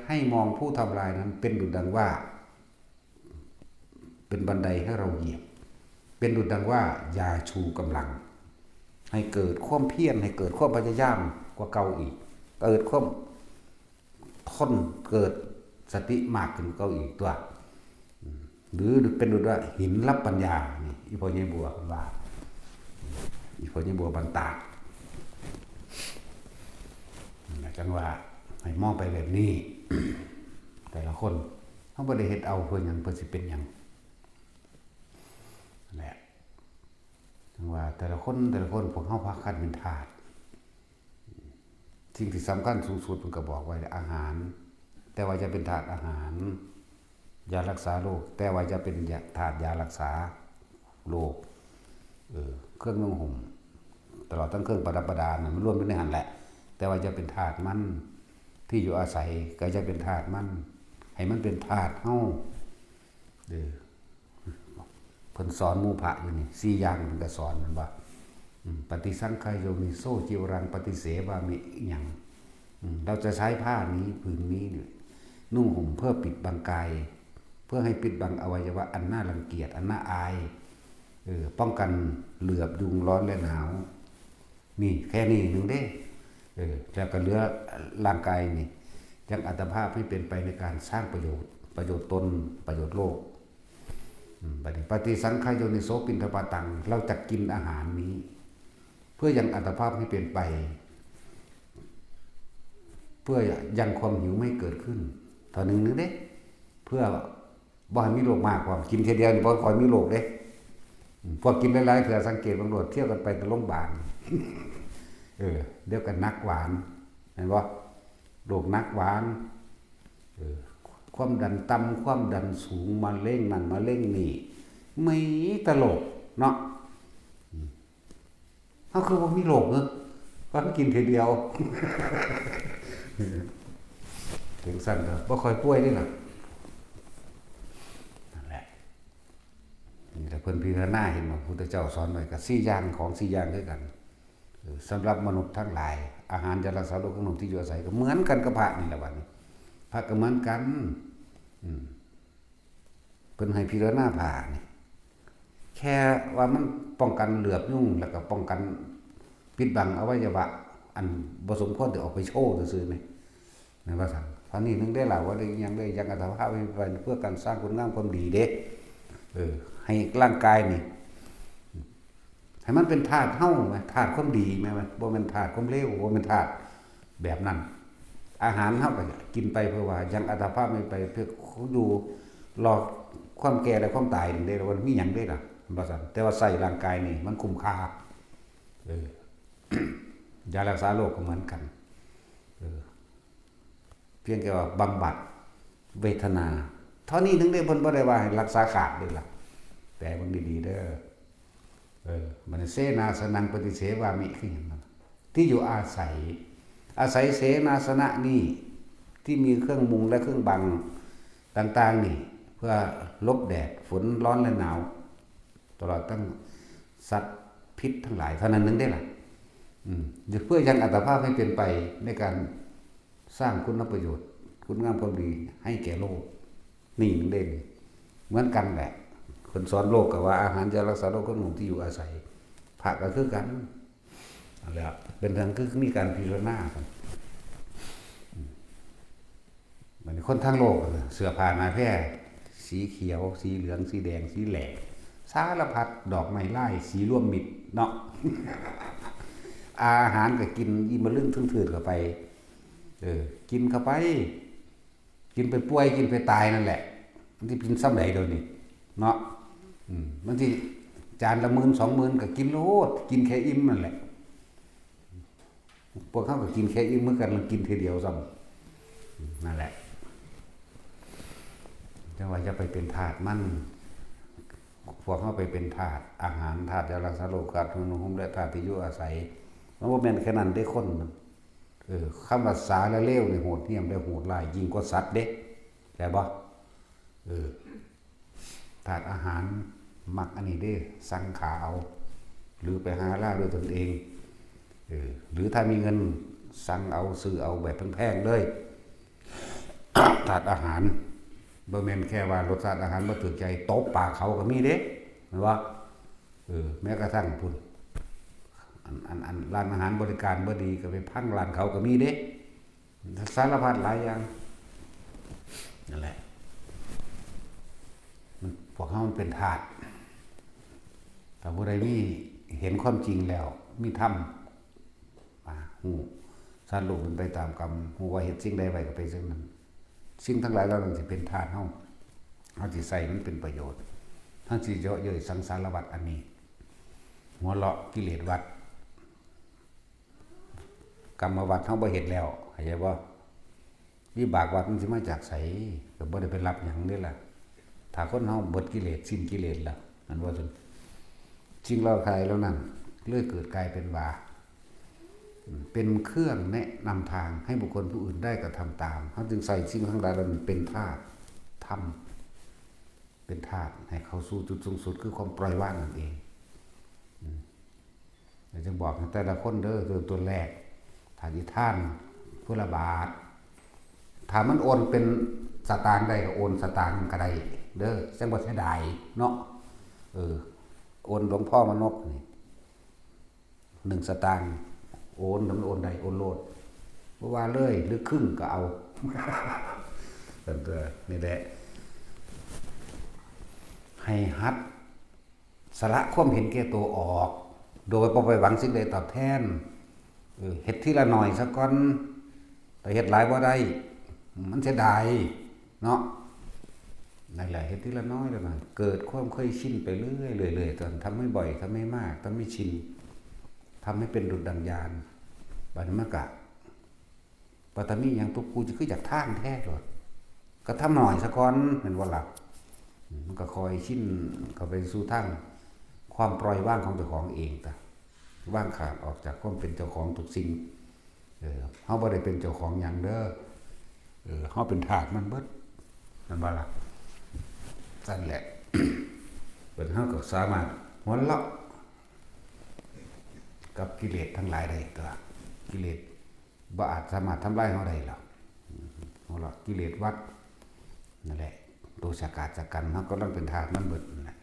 ให้มองผู้ทำลายนั้นเป็นดุจดังว่า เป็นบันไดให้เราเหยียบ เป็นดุจดังว่ายาชูกำลัง ให้เกิดความเพียร ให้เกิดความพยายามกว่าเก่าอีก เกิดความทน เกิดสติมากขึ้นกว่าเก่าอีกตัว หรือเป็นดุจว่าหินรับปัญญา นี่ อีพ่อใหญ่บัวเพิ่นว่า อีพ่อใหญ่บัวบันตาก นั่นแหละ จั่งว่าให้มองไปแบบนี้ แต่ละคน เฮาบ่ได้เฮ็ดเอาเพื่อหยัง เพื่อสิเป็นหยัง นั่นแหละ จั่งว่าแต่ละคน แต่ละคน พวกเฮาพากันเป็นทาส สิ่งที่สำคัญสูงสุดเพิ่นก็บอกไว้ อาหาร แต่ว่าอย่าเป็นทาสอาหาร ยารักษาโรค แต่ว่าอย่าเป็นยา ทาสยารักษาโรค เออ เครื่องนุ่งห่ม ตลอดทั้งเครื่องประดับประดาน่ะ มันรวมอยู่ในหั้นแหละ แต่ว่าอย่าเป็นทาสมัน ที่อยู่อาศัยก็อย่าเป็นทาสมัน ให้มันเป็นทาสเฮา เออ เพิ่นสอนหมู่พระอยู่นี่ สี่อย่างเพิ่นก็สอน แม่นบ่ อืม ปฏิสังขายโยนิโส จิวรังปฏิเสวามิ อิหยัง อืม เราจะใช้ผ้านี้ผืนนี้เนี่ย นุ่งห่มเพื่อปิดบังกาย เพื่อให้ปิดบังอวัยวะอันน่ารังเกียจ อันน่าอาย เออ ป้องกันเหลือบยุงร้อนและหนาว นี่แค่นี้หนึ่งเด้ เออ แล้วก็เหลือร่างกายนี่ ยังอัตภาพให้เป็นไปในการสร้างประโยชน์ ประโยชน์ตน ประโยชน์โลก อืม บัดนี้ ปฏิสังขายโยนิโสปิณฑปาตัง เราจะกินอาหารนี้ เพื่อยังอัตภาพให้เป็นไป เพื่อยังความหิวไม่เกิดขึ้น เท่านึงนึงเด้ เพื่อบ่ให้มีโรคมากกว่า กินเทื่อเดียวนี่บ่ค่อยมีโรคเด้ อืม พวกกินหลายๆเทื่อสังเกตเบิ่งโลด เที่ยวกันไปแต่โรงพยาบาล เออ เดี๋ยวก็หนักหวาน เห็นบ่ โรคหนักหวาน เออ ความดันต่ำ ความดันสูง มะเร็งนั่น มะเร็งนี่ มีแต่โรคเนาะ อืม เฮาคือบ่มีโรคเนาะ ว่ามันกินเทื่อเดียว ถึงซั่นก็บ่ค่อยป่วยเด้ล่ะ นั่นแหละ นี่แหละเพิ่นพิจารณาเห็นว่าพุทธเจ้าสอนไว้ก็สี่อย่าง ของสี่อย่างคือกัน เออ สำหรับมนุษย์ทั้งหลาย อาหาร ยารักษาโรค เครื่องนุ่ง ที่อยู่อาศัยก็เหมือนกันกับพระนี่แหละบัดนี้ พระก็เหมือนกัน อืม เพิ่นให้พิจารณาพระนี่ แค่ว่ามัน ป้องกันเหลือบยุง แล้วก็ป้องกันปิดบังอวัยวะ อันบ่สมควรที่ออกไปโชว์ซื่อๆนี่ แม่นว่าซั่น เท่านี้หนึ่งได้ล่ะ ว่าได้หยังได้ ยังอัตภาพให้เป็นเพื่อการสร้างคุณงามความดีเด้ เออ ให้ร่างกายนี่ ให้มันเป็นธาตุเฮาแหม ธาตุความดีแหม บ่แม่นธาตุความเลว บ่แม่นธาตุแบบนั้น อาหารเฮาก็กินไปเพื่อว่ายังอัตภาพไม่ไปเพื่ออยู่รอความแก่และความตายนี่เด้ ว่ามีหยังเด้ล่ะ ว่าซั่น แต่ว่าใช้ร่างกายนี่มันคุ้มค่า เออ ยารักษาโรคก็เหมือนกัน เออ เพียงแค่ว่าบำบัดเวทนา เท่านี้หนึ่งเด้ เพิ่นบ่ได้ว่าให้รักษาขาดเด้ล่ะ แปลเบิ่งดีๆเด้อ เออ บัดนี้ เสนาสนังปฏิเสวามิ คือหยังนั่น ที่อยู่อาศัย อาศัยเสนาสนะนี่ ที่มีเครื่องมุงและเครื่องบังต่างๆนี่ เพื่อหลบแดด ฝน ร้อนและหนาว ตลอดทั้งสัตว์พิษทั้งหลาย เท่านั้นหนึ่งเด้ล่ะ อืม เพื่อยังอัตภาพให้เป็นไปในการสร้างคุณประโยชน์ คุณงามความดีให้แก่โลก นี่หนึ่งเด้ เหมือนกันแหละ คนสอนโลกก็ว่าอาหารจะรักษาโรค เครื่องนุ่งที่อยู่อาศัย พระก็คือกัน นั่นแหละ เป็นทางคือมีการพิจารณากัน อืม บัดนี้คนทางโลก เสื้อผ้าหน้าแพร สีเขียว สีเหลือง สีแดง สีแหล่ สารพัด ดอกไม้ลาย สีร่วมมิตรเนาะ อาหารก็กินอิ่มบ่ลึง ทึ่งถืดเข้าไป เออ กินเข้าไป กินไปป่วย กินไปตายนั่นแหละ มันสิกินส่ำใด๋เดี๋ยวนี้ เนาะ อืม มันสิจานละหมื่นสองหมื่นก็กินโลด กินแค่อิ่มนั่นแหละ พวกเขาก็กินแค่อิ่มเหมือนกัน มันกินทีเดียวซ้ำ นั่นแหละ จังว่าจะไปเป็นทาสมัน พวกเขาไปเป็นทาสอาหาร ทาสยารักษาโรค ทาสเครื่องนุ่งห่ม และทาสที่อยู่อาศัย มันบ่แม่นแค่นั้นเด้คน เออ คำว่าสารเลวนี่โหดเหี้ยมและโหดร้ายยิ่งกว่าสัตว์เด้ แม่นบ่ เออ ทาสอาหาร มักอันนี้เด้ สั่งขาเอา หรือไปหาล่าด้วยตนเอง เออ หรือถ้ามีเงิน สั่งเอา ซื้อเอาแบบแพงๆเลย ทาสอาหาร บ่แม่นแค่ว่ารสชาติอาหารบ่ถูกใจ ตบปากเขาก็มีเด้ แม่นบ่ เออ แม้กระทั่งพุ้น อัน อัน อันร้านอาหารบริการบ่ดีก็ไปพังร้านเขาก็มีเด้ สารพัดหลายอย่าง นั่นแหละ มัน พวกเขามันเป็นทาส ถ้าผู้ใดมี เห็นความจริงแล้ว มีธรรม อ่า ฮู้ สัตว์โลกเป็นไปตามกรรม ฮู้ว่าเฮ็ดสิ่งใดไว้ก็เป็นสิ่งนั้น สิ่งทั้งหลายเหล่านั้นสิเป็นทาสเฮา เฮาสิใช้มันเป็นประโยชน์ เฮาสิเยาะเย้ยสังสารวัฏอันนี้ หัวเราะกิเลสวัฏ กรรมวัฏเฮาบ่เฮ็ดแล้ว เข้าใจบ่ วิบากวัฏมันสิมาจากไส ก็บ่ได้ไปรับหยังเด้ล่ะ ถ้าคนเฮาเบิดกิเลส สิ้นกิเลสล่ะ อันว่าซั่น สิ่งเหล่าใดเหล่านั้น เลยเกิดกลายเป็นว่า เป็นเครื่องแนะนำทางให้บุคคลผู้อื่นได้กระทำตาม เฮาจึงใช้สิ่งทั้งหลายเหล่านั้นเป็นธาตุธรรม เป็นธาตุให้เข้าสู่จุดสูงสุดคือความปล่อยวางนั่นเอง อืม เดี๋ยวจะบอกให้แต่ละคนเด้อ ตัว ตัวแรก ถ้าสิทานผู้ละบาท ถ้ามันโอนเป็นสตางค์ได้ก็โอนสตางค์ก็ได้เด้อ จั่งบ่เสียดายเนาะ เออ โอนหลวงพ่อมนกนี่ หนึ่งสตางค์ โอน ถ้ามันโอนได้ โอนโลด บ่ว่าเลย หรือครึ่งก็เอา เออ นี่แหละ ให้หัด สละความเห็นแก่ตัวออก โดยบ่ไปหวังสิ่งใดตอบแทน เออ เฮ็ดทีละน้อยซะก่อน แต่เฮ็ดหลายบ่ได้ มันเสียดายเนาะ นั่นแหละ เฮ็ดทีละน้อยละน้อย เกิดความเคยชินไปเรื่อยๆ เรื่อยๆ จนทำให้บ่อย ทำให้มาก ทำให้ชิน ทำให้เป็นดุจดั่งญาณ บัดนี้มันก็ บ่ทันมีหยัง ตุ๊กกูจะคืออยากทางแท้โลด ก็ทำน้อยซะก่อน แม่นบ่ล่ะ อืม มันก็ค่อยชินเข้าไปสู่ทางความปล่อยวางของเจ้าของเองตะ วางขาดออกจากความเป็นเจ้าของทุกสิ่ง เออ เฮาบ่ได้เป็นเจ้าของหยังเด้อ เออ เฮาเป็นทาสมันเบิด แม่นบ่ล่ะ ซั่นแหละ เพิ่น เฮาก็สามารถหัวเราะกับกิเลสทั้งหลายได้ตั๊ว กิเลส บ่อาจสามารถทำลายเฮาได้หรอก อืม หัวเราะกิเลสวัฏ นั่นแหละ ตัวฉกาจกัน เฮากำลังเป็นทาสมันเบิดนั่นแหละ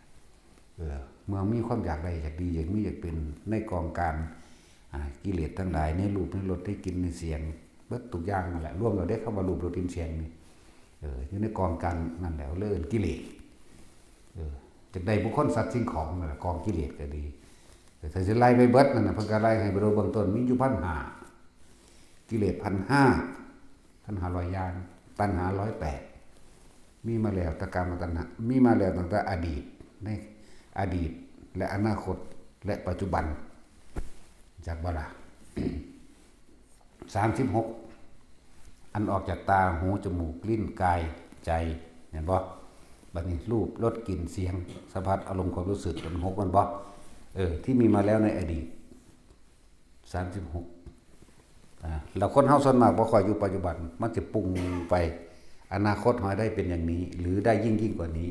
เออ เมื่อมีความอยากได้ อยากดี อยากมี อยากเป็น ในกองการ อ่า กิเลสทั้งหลาย ในรูป ในรส ในกลิ่น ในเสียง เบิดทุกอย่างนั่นแหละ รวมแล้วเด้ คำว่ารูป รส กลิ่น เสียงนี่ เออ อยู่ในกองการนั่นแหละ เรียกกิเลส เออ จักได้บุคคล สัตว์ สิ่งของนั่นแหละ กองกิเลสก็ดี แต่ถ้าสิไล่ไปเบิดนั่นน่ะ เพิ่นก็ไล่ให้ไปโดยเบื้องต้น มีอยู่ พันห้า กิเลส พันห้า พันห้าร้อย อย่าง ตัณหา ร้อยแปด มีมาแล้ว แต่กามตัณหา มีมาแล้วตั้งแต่อดีต ในอดีต และอนาคต และปัจจุบัน จักบ่ล่ะ สามสิบหก อันออกจากตา หู จมูก ลิ้น กาย ใจ เห็นบ่ บัดนี้ รูป รส กลิ่น เสียง สัมผัส อารมณ์ ความรู้สึก มันหก มันบ่ เออ ที่มีมาแล้วในอดีต สามสิบหก อ่า แล้วคนเฮาส่วนมากบ่ค่อยอยู่ปัจจุบัน มันสิปรุงไป อนาคตหอยได้เป็นอย่างนี้ หรือได้ยิ่งยิ่งกว่านี้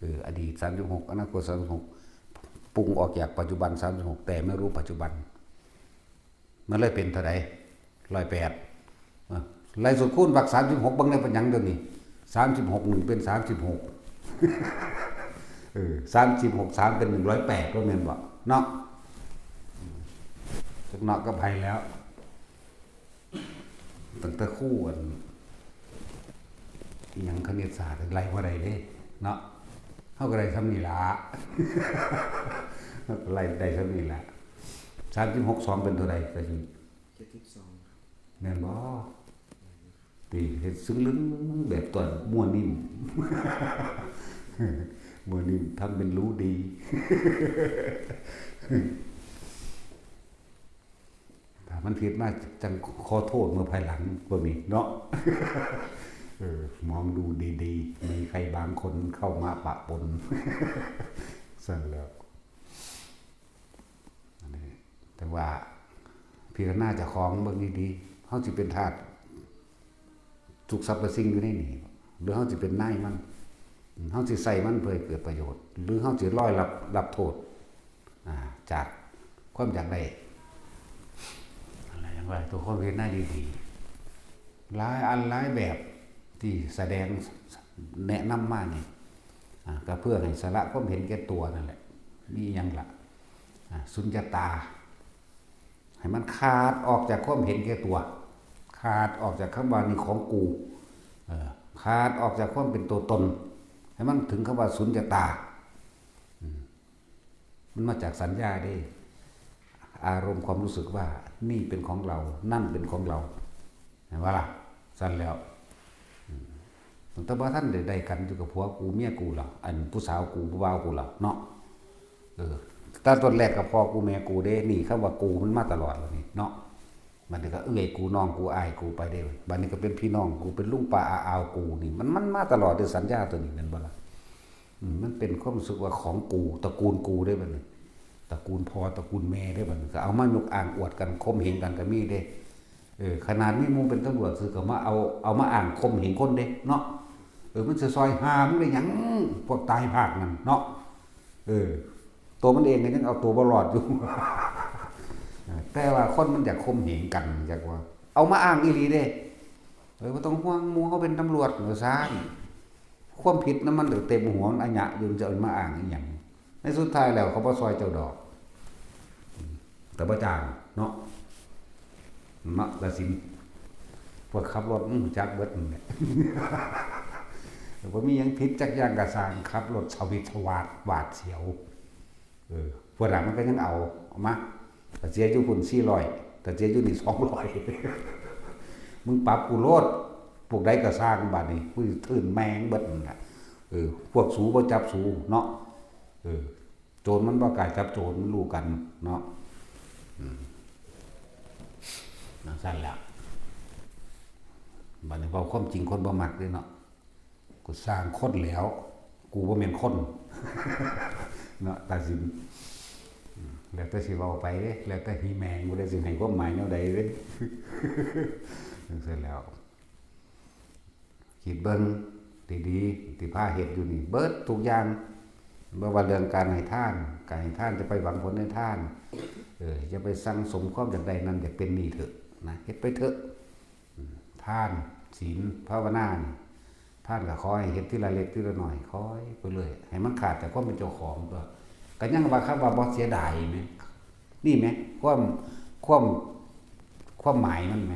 เออ อดีต สามสิบหก อนาคต สามสิบหก ปรุงออกจากปัจจุบัน สามสิบหก แต่ไม่รู้ปัจจุบัน มันเลยเป็นเท่าใด ร้อยแปด อ่ะ ไล่สุดคูณ วรรค สามสิบหก เบิ่งได้เป็นหยังเดี๋ยวนี้ สามสิบหก หนึ่ง เป็น สามสิบหก เออ สามสิบหก สาม เป็น หนึ่งร้อยแปด ว่าแม่นบ่ เนาะ จักเนาะกับไผแล้ว ตั้งแต่ครูอัน อิหยัง คณิตศาสตร์ไล่บ่ได้เด้ เนาะ เฮาก็ได้ส่ำนี้ล่ะ เฮาก็ไล่ได้ส่ำนี้ล่ะ สามสิบหก สอง เป็นเท่าใด ก็สิ เจ็ดสิบสอง ครับ แม่นบ่ ติ เฮ็ดซึ่งลึงแบบตอนมั่วนิ่ม มั่วนิ่ม ทำเป็นรู้ดี ถ้ามันผิดมา จั่งขอโทษเมื่อภายหลัง บ่มีเนาะ เออ มองดูดีๆ มีใครบางคนเข้ามาปะปน ซั่นแล้ว อันนี้ แต่ว่าพิจารณาเจ้าของเบิ่งดีๆ เฮาสิเป็นทาสทุกสรรพสิ่งอยู่ในนี้ หรือเฮาสิเป็นนายมัน เฮาสิใช้มันเพื่อให้เกิดประโยชน์ หรือเฮาสิลอยรับ รับโทษ อ่า จากความอยากได้ อะไรอย่างว่า ตัวคนพิจารณาดีๆ หลายอันหลายแบบที่แสดงแนะนำมานี่ อ่า ก็เพื่อให้สละความเห็นแก่ตัวนั่นแหละ มีหยังล่ะ อ่า สุญญตา ให้มันขาดออกจากความเห็นแก่ตัว ขาดออกจากคำว่านี่ของกู เออ ขาดออกจากความเป็นตัวตน ให้มันถึงคำว่าสุญญตา อืม มันมาจากสัญญาเด้ อารมณ์ความรู้สึกว่านี่เป็นของเรา นั่นเป็นของเรา เห็นบ่ล่ะ ซั่นแล้ว อืม ตั้งแต่บ่ทันได้ได้กันอยู่กับผัวกูเมียกูแล้ว อันผู้สาวกูผู้บ่าวกูแล้วเนาะ เออ แต่ต้นแรกก็พ่อกูแม่กูเด้ นี่คำว่ากูมันมาตลอดแล้วนี่เนาะ บัดนี้ก็เอื้อยกูน้องกูอ้ายกูไปเด้ บัดนี้ก็เป็นพี่น้องกู เป็นลุงป้าอาอาวกูนี่ มัน มันมาตลอดเด้ สัญญาตัวนี้ แม่นบ่ล่ะ อืม มันเป็นความรู้สึกว่าของกู ตระกูลกูเด้บัดนี้ ตระกูลพ่อ ตระกูลแม่เด้บัดนี้ ก็เอามายกอ้างอวดกัน ข่มเหงกันก็มีเด้ เออ ขนาดมีหมู่เป็นตำรวจซื่อก็มาเอา เอามาอ้างข่มเหงคนเด้เนาะ เออ มันสิซอยห่ามึงได้หยัง พวกตายภาคนั่นเนาะ เออ ตัวมันเองก็ยังเอาตัวบ่รอดอยู่ แต่ว่าคนมันอยากข่มเหงกัน อยากว่า เอามาอ้างอีหลีเด้ เออ บ่ต้องห่วง หมู่เขาเป็นตำรวจ ว่าซั่น ความผิดนำมันเต็มหัว มันอะหยะอยู่ จะเอามาอ้างอีหยัง ในสุดท้ายแล้วเขาบ่ซอยเจ้าดอก แต่บ่จ้างเนาะ เนาะ ละสิน พวกขับรถมันรู้จักเบิดนั่นแหละ บ่มีหยังผิดจักอย่างก็ซ่าง ขับรถสวิดสวาดหวาดเสียว เออ พวกนั้นมันก็ยังเอา เอามา ถ้าเสียอยู่พุ่นสี่ร้อย ถ้าเสียอยู่นี่สองร้อย มึงปรับกูโลด พวกใดก็ซ่าง บัดนี้ กูสิทื่นแม่งเบิดนั่นแหละ เออ พวกสูบ่จับสูเนาะ เออ โจรมันบ่กล้าจับโจร มันรู้กันเนาะ อืม จั่งซั่นแหละ บัดนี้เว้าความจริงคนบ่มักเด้เนาะ กูซ่างคนแล้ว กูบ่แม่นคน เนาะ ตาสิน อืม แล้วแต่สิเว้าไปเด้ แล้วแต่หิแมงบ่ได้สิให้ความหมายแนวใดเด้ จั่งซั่นแล้ว คิดเบิ่งดีๆ ที่พาเฮ็ดอยู่นี่ เบิดทุกอย่าง บ่ว่าเรื่องการให้ทาน การให้ทานจะไปหวังผลในทาน เออ อย่าไปสั่งสมความอยากได้นั่น อยากเป็นนี่เถอะนะ เฮ็ดไปเถอะ อืม ทาน ศีล ภาวนานี่ ทานก็ขอให้เฮ็ดทีละเล็กทีละน้อย คอยไปเรื่อย ให้มันขาดจากความเป็นเจ้าของตัว ก็ยังว่าคำว่าบ่เสียดายแหม นี่แหม ความ ความ ความหมายมันแหม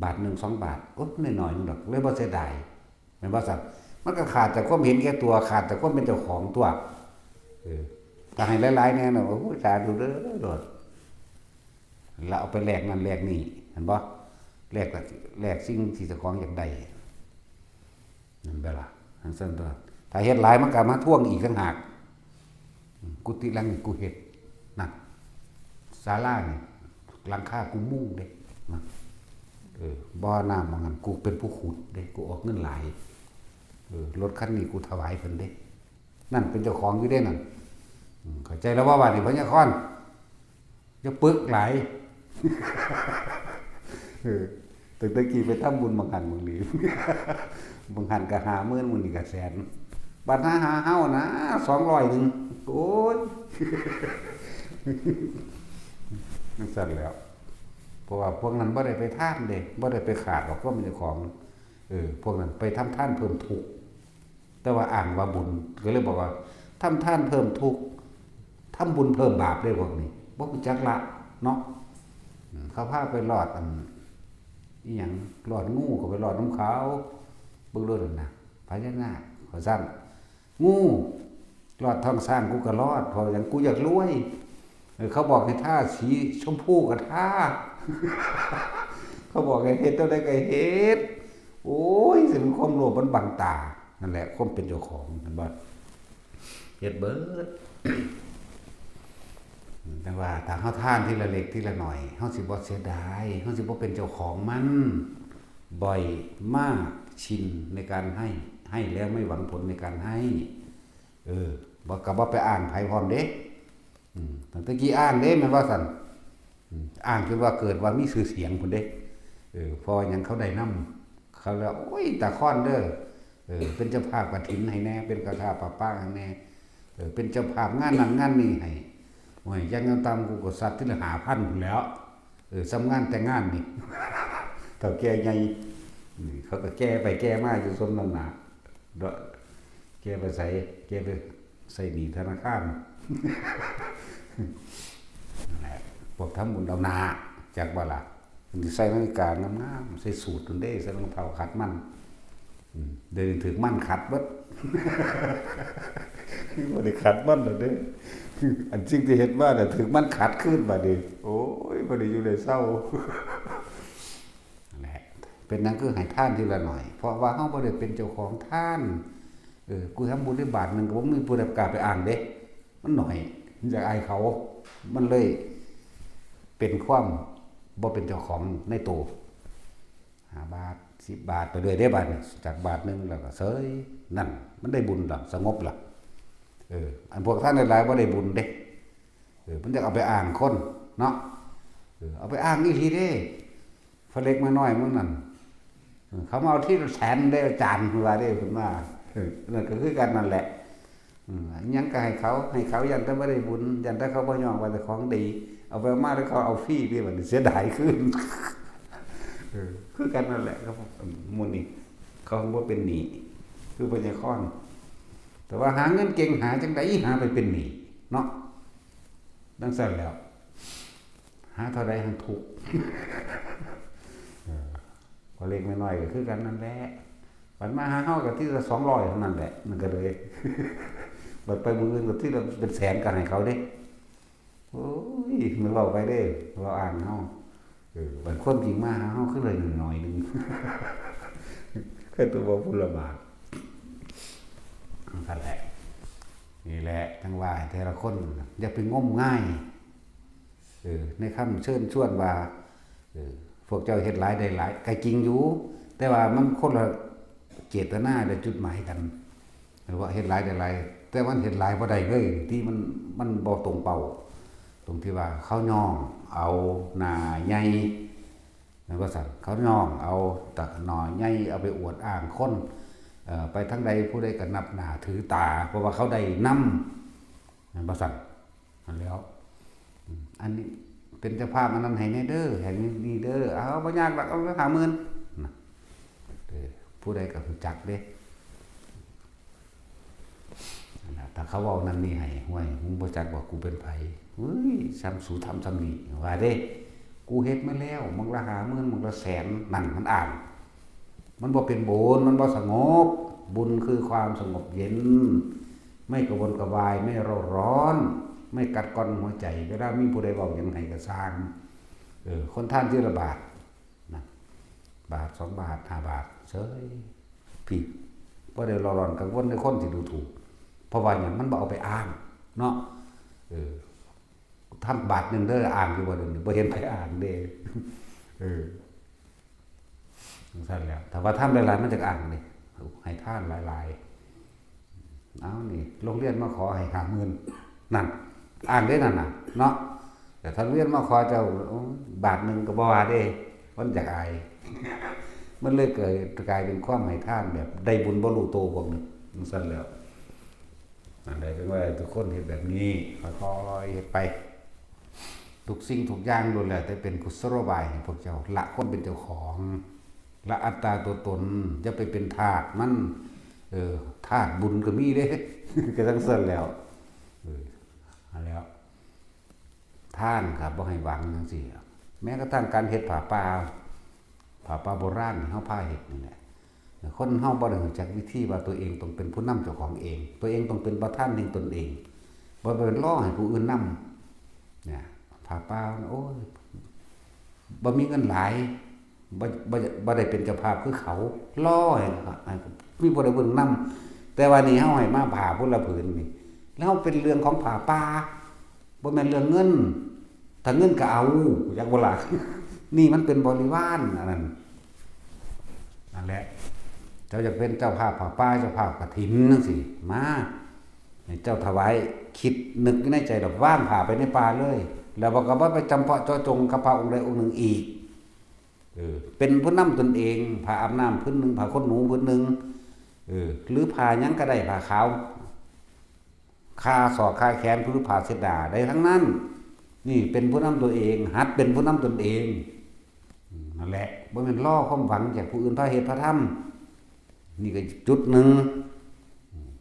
บาทหนึ่งสองบาท โอ๊ย น้อยๆ นึงดอก เลยบ่เสียดาย แม่นบ่ซั่น มันก็ขาดจากความเห็นแก่ตัว ขาดจากความเป็นเจ้าของตัว เออ ถ้าให้หลายๆ แหน่เนาะ โอ้ย สาธุเด้อ โลด แล้วเอาไปแลกนั่นแลกนี่ เห็นบ่ แลก แลกสิ่งที่เจ้าของอยากได้ นั่นเด้อล่ะ จั่งซั่นตัว ถ้าเฮ็ดหลายมันก็มาทวงอีกต่างหาก อืม กุฏิหลังนี้กูเฮ็ด นั่น ศาลานี่ หลังคากูมุงเด้ นะ เออ บ่อน้ำหม่องนั้นกูเป็นผู้ขุดเด้ กูออกเงินหลาย เออ รถคันนี้กูถวายเพิ่นเด้ นั่นเป็นเจ้าของอยู่เด้นั่น อืม เข้าใจแล้วบ่ บาดนี้พญาคอน อย่าปึกหลาย เออ ตั้งแต่กี้ไปทำบุญบางหันบางนี้ บางหันก็ห้าหมื่น มื้อนี้ก็แสน บัดหาหาเฮานะ สองร้อยหนึ่ง โอ้ย จั่งซั่นแหล้ว เพราะว่าพวกนั้นบ่ได้ไปทานเด้ บ่ได้ไปขาดดอกความเป็นเจ้าของ เออ พวกนั้นไปทำทานเพิ่มทุกข์ แต่ว่าอ้างว่าบุญ ก็เลยบอกว่า ทำทานเพิ่มทุกข์ ทำบุญเพิ่มบาปเด้พวกนี้ บ่รู้จักละเนาะ อืม เขาพาไปรอดอัน อิหยัง รอดงูก็ไปรอดนำเขา เบิ่งโลดนั่นน่ะ พญานาค ว่าซั่น งู รอดท้องช้างกูก็รอด เพราะหยัง กูอยากรวย เออ เขาบอกให้ทาสีชมพูก็ทา เขาบอกให้เฮ็ดเท่าใดก็เฮ็ด โอ้ย สิเป็นความโลภมันบังตา นั่นแหละ ความเป็นเจ้าของ เห็นบ่ เฮ็ดเบิด แต่ว่าถ้าเฮาทานทีละเล็กทีละน้อย เฮาสิบ่เสียดาย เฮาสิบ่เป็นเจ้าของมัน บ่อยมาก ชินในการให้ ให้แล้วไม่หวังผลในการให้ เออ บ่ ก็บ่ไปอ้างไผพร้อมเด้ อืม ตั้งแต่กี้อ้างเด้ แม่นว่าซั่น อืม อ้างจนว่าเกิดว่ามีชื่อเสียงพุ้นเด้ เออ เพราะหยัง เขาได้นำ เขาแล้ว โอ้ย ตาคอนเด้อ เออ เป็นเจ้าภาพกฐินให้แหน่ เป็นเจ้าภาพประปาให้แหน่ เออ เป็นเจ้าภาพงานนั่นงานนี่ให้ โอ้ย อย่างต่ำๆ กูก็ซัดทีละห้าพันพุ้นแหล้ว เออ ส่ำงานแต่งงานนี่ เฒ่าแก่ใหญ่ อืม เขาก็แก่ไปแก่มาอยู่ส่ำนั้นน่ะ เนาะ แก่ไปไส แก่ไปใส่หนี้ธนาคาร นั่นแหละ พวกทำบุญเอาหน้า จักบ่ล่ะ มันสิใส่นาฬิกางามๆ ใส่สูทนั่นเด้ ใส่รองเท้าขัดมัน อืม เดี๋ยวนี้ถืกมันขัดเบิด บ่ได้ขัดมันแล้วเด้ อันสิ่งที่เฮ็ดมาน่ะ ถืกมันขัดคืนบัดนี้ โอ้ย บ่ได้อยู่ได้เซา นั่นแหละ เป็นหยังคือให้ทานทีละหน่อย เพราะว่าเฮาบ่ได้เป็นเจ้าของทาน เออ กูทำบุญได้บาทหนึ่งก็บ่มีผู้ใดกล้าไปอ้างเด้ มันหน่อย มันอยากอายเขา มันเลยเป็นความบ่เป็นเจ้าของในตัว ห้าบาท สิบบาท ไปเรื่อยเด้บาดนี้ จากบาทหนึ่งแล้วก็เซย นั่น มันได้บุญล่ะ สงบล่ะ เออ อันพวกท่านหลายๆ บ่ได้บุญเด้ เออ มันจะเอาไปอ้างคนเนาะ เออ เอาไปอ้างอีหลีเด้ พระเล็กมาน้อยมื้อนั้น เออ เขามาเอาทีละแสนเด้อาจารย์ เพิ่นว่าเด้ เพิ่นว่า เออ นั่นก็คือกันนั่นแหละ อืม หยังก็ให้เขา ให้เขา ย้านแต่บ่ได้บุญ ย้านแต่เขาบ่ยอมว่าเจ้าของดี เอาไปเอามาแล้วเขาเอาฟรีไปบัดนี้ เสียดายคืน เออ คือกันนั่นแหละครับ หมู่นี้ เขาบ่เป็นหนี้ คือพญาคอน แต่ว่าหาเงินเก่ง หาจั่งใด๋ หาไปเป็นหนี้เนาะ ดังซั่นแล้ว หาเท่าใด๋หั้นทุกข์ เออ พอเล็กน้อยก็คือกันนั่นแหละ บัดมาหาเฮาก็ทีละสองร้อยเท่านั้นแหละ มันก็เลย บัดไปมื้ออื่นก็ทีละเป็นแสนก็ให้เขาเด้ โอ้ย มันเว้าไปเด้ เว้าอ้างเฮา เออ บัดความจริงมาหาเฮาคือเลยน้อยหนึ่ง แค่ตัวบ่พูดละบาท นั่นแหละ นี่แหละ จั่งว่าให้แต่ละคนอย่าไปงมงาย เออ ในคำเชิญชวนว่า เออ พวกเจ้าเฮ็ดหลายได้หลาย ก็จริงอยู่ แต่ว่ามันคนละเจตนาและจุดหมายกัน หรือว่าเฮ็ดหลายได้หลาย แต่มันเฮ็ดหลายบ่ได้เลย ที่มัน มันบ่ตรงเป้า ตรงที่ว่าเขาย่องเอาหน้าใหญ่ แม่นบ่ซั่น เขาย่องเอาตาหน้าใหญ่ เอาไปอวดอ้างคน เอ่อ ไปทางใดผู้ใดก็นับหน้าถือตา เพราะว่าเขาได้นำ แม่นบ่ซั่น นั่นแหล้ว อืม อันนี้เป็นเจ้าภาพอันนั้นให้แหน่เด้อ ให้นี่เด้อ เอา บ่ยากดอก เอาห้าหมื่น นะ เออ ผู้ใดก็รู้จักเด้ นั่นล่ะ ถ้า เขาเว้านั่นนี่ให้ ห้วย มึงบ่จักว่ากูเป็นไผ เฮ้ย ซ้ำสูทำซ้ำนี่ ว่าเด้ กูเฮ็ดมาแล้ว มึงละห้าหมื่น มึงละแสน นั่นมันอ้าง มันบ่เป็นบุญ มันบ่สงบ บุญคือความสงบเย็น ไม่กระวนกระวาย ไม่เร่าร้อน ไม่กัดกร่อนหัวใจ เวลามีผู้ใดเว้าหยังให้ก็ซ่าง เออ คนทานทีละบาท นะ บาท สองบาท ห้าบาท เฉย พี่ บ่ได้เร่าร้อนกังวลในคนที่ดูถูก เพราะว่าหยัง มันบ่เอาไปอ้าง เนาะ เออ ทำบาทหนึ่งเด้อ อ้างอยู่บ่เดี๋ยวนี้ บ่เห็นไผอ้างเด้ เออ จั่งซั่นแหล้ว ถ้าว่าทำหลายๆ มันจักอ้างเด้ ให้ทานหลายๆ เอานี่ โรงเรียนมาขอให้ห้าหมื่น นั่น อ้างเด้นั่นน่ะ เนาะ แต่ถ้าโรงเรียนมาขอเจ้า โอ้ย บาทหนึ่งก็บ่ว่าเด้ มันอยากอาย มันเลยเกิดกลายเป็นความให้ทานแบบได้บุญบ่รู้โตพวกนี้ จั่งซั่นแหล้ว นั่นแหละ จึงว่าทุกคนเฮ็ดแบบนี้ ค่อยๆ เฮ็ดไป ทุกสิ่งทุกอย่างล้วนแล้วแต่เป็นกุศโลบายให้พวกเจ้า ละความเป็นเจ้าของ ละอัตตาตัวตน อย่าไปเป็นทาสมัน เออ ทาสบุญก็มีเด้ ก็จั่งซั่นแหล้ว เออ เอาแล้ว ทานก็บ่ให้หวังจั่งซี้ แม้กระทั่งการเฮ็ดผ้าป่า ผ้าป่าโบราณที่เฮาพาเฮ็ดนี่แหละ คนเฮาบ่ได้รู้จักวิธีว่าตัวเองต้องเป็นผู้นำเจ้าของเอง ตัวเองต้องเป็นประธานแห่งตนเอง บ่ไปรอให้ผู้อื่นนำ เนี่ย ผ้าป่า โอ้ย บ่มีเงินหลาย บ่ บ่ บ่ได้เป็นเจ้าภาพคือเขา รอให้ ให้มีผู้ใดเบิ่งนำ แต่ว่านี่เฮาให้มาผ้าพุทธละผืนนี่ แล้วเป็นเรื่องของผ้าป่า บ่แม่นเรื่องเงิน ถ้าเงินก็เอา อยากบ่ล่ะ นี่มันเป็นบริวารอันนั้น นั่นแหละ เจ้าอยากเป็นเจ้าภาพผ้าป่า เจ้าภาพกฐินจั่งซี้ มา ให้เจ้าถวาย คิดนึกอยู่ในใจ แล้ววางผ้าไปในป่าเลย แล้วก็บ่ไปจำเพาะเจาะจงกับพระองค์ใดองค์หนึ่งอีก เออ เป็นผู้นำตนเอง ผ้าอาบน้ำผืนหนึ่ง ผ้าขนหนูผืนหนึ่ง เออ หรือผ้าหยังก็ได้ ผ้าขาว คาศอกคาแขน หรือผ้าเช็ดหน้าได้ทั้งนั้น นี่เป็นผู้นำตัวเอง หัดเป็นผู้นำตนเอง อืม นั่นแหละ บ่แม่นรอความหวังจากผู้อื่นพาเฮ็ดพาทำ นี่ก็จุดหนึ่ง อืม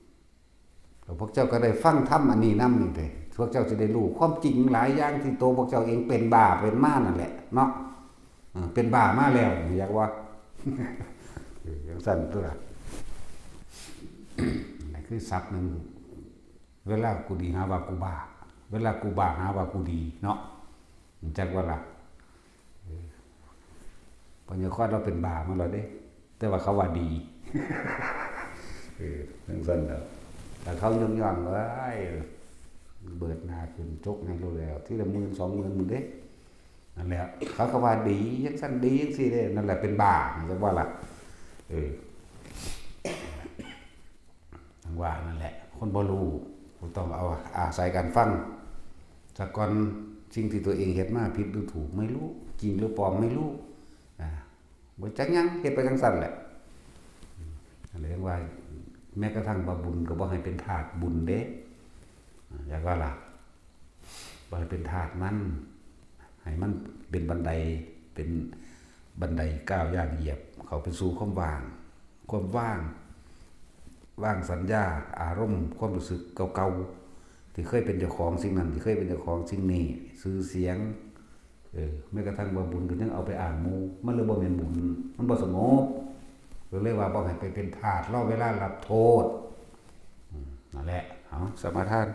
แล้วพวกเจ้าก็ได้ฟังธรรมอันนี้นำนี่เด้ พวกเจ้าสิได้รู้ความจริงหลายอย่างที่ตัวพวกเจ้าเองเป็นบ้าเป็นมานั่นแหละเนาะ เออ เป็นบ้ามาแล้ว อยากว่า เออ จั่งซั่นตัวละ นั่นคือศัพท์หนึ่ง เวลากูดีหาว่ากูบ้า เวลากูบ้าหาว่ากูดีเนาะ จักว่าล่ะ เออ ปัญญาคอดเราเป็นบ้ามาแล้วเด้ แต่ว่าเขาว่าดี เออ จั่งซั่นเนาะ แต่เขาย่องๆ เอ้ย เบิดหน้าขึ้นจกให้รู้แล้ว ทีละหมื่นสองหมื่นหมดเด้ นั่นแหละ เขาก็ว่าดีจั่งซั่นดีจั่งซี่เด้ นั่นแหละเป็นบ้า จักว่าล่ะ เออ จั่งว่านั่นแหละ คนบ่รู้ ก็ต้องเอาอาศัยการฟัง ซะก่อน สิ่งที่ตัวเองเฮ็ดมาผิดหรือถูกไม่รู้ จริงหรือปลอมไม่รู้ อ่า บ่จักหยัง เฮ็ดไปจั่งซั่นแหละ อืม เรียกว่า แม้กระทั่งว่าบุญก็บ่ให้เป็นทาสบุญเด้ อ่า อยากว่าล่ะ บ่ให้เป็นทาสมัน ให้มันเป็นบันได เป็นบันไดก้าวย่างเหยียบ เข้าไปสู่ความว่าง ความว่าง ว่างสัญญา อารมณ์ ความรู้สึกเก่าๆ ที่เคยเป็นเจ้าของสิ่งนั้น ที่เคยเป็นเจ้าของสิ่งนี้ ชื่อเสียง เออ แม้กระทั่งว่าบุญก็ยังเอาไปอ้างหมู่ มันเลยบ่แม่นบุญ มันบ่สงบ ก็เลยว่าบ่ให้ไปเป็นทาส รอเวลารับโทษ อืม นั่นแหละ เอา สมาทาน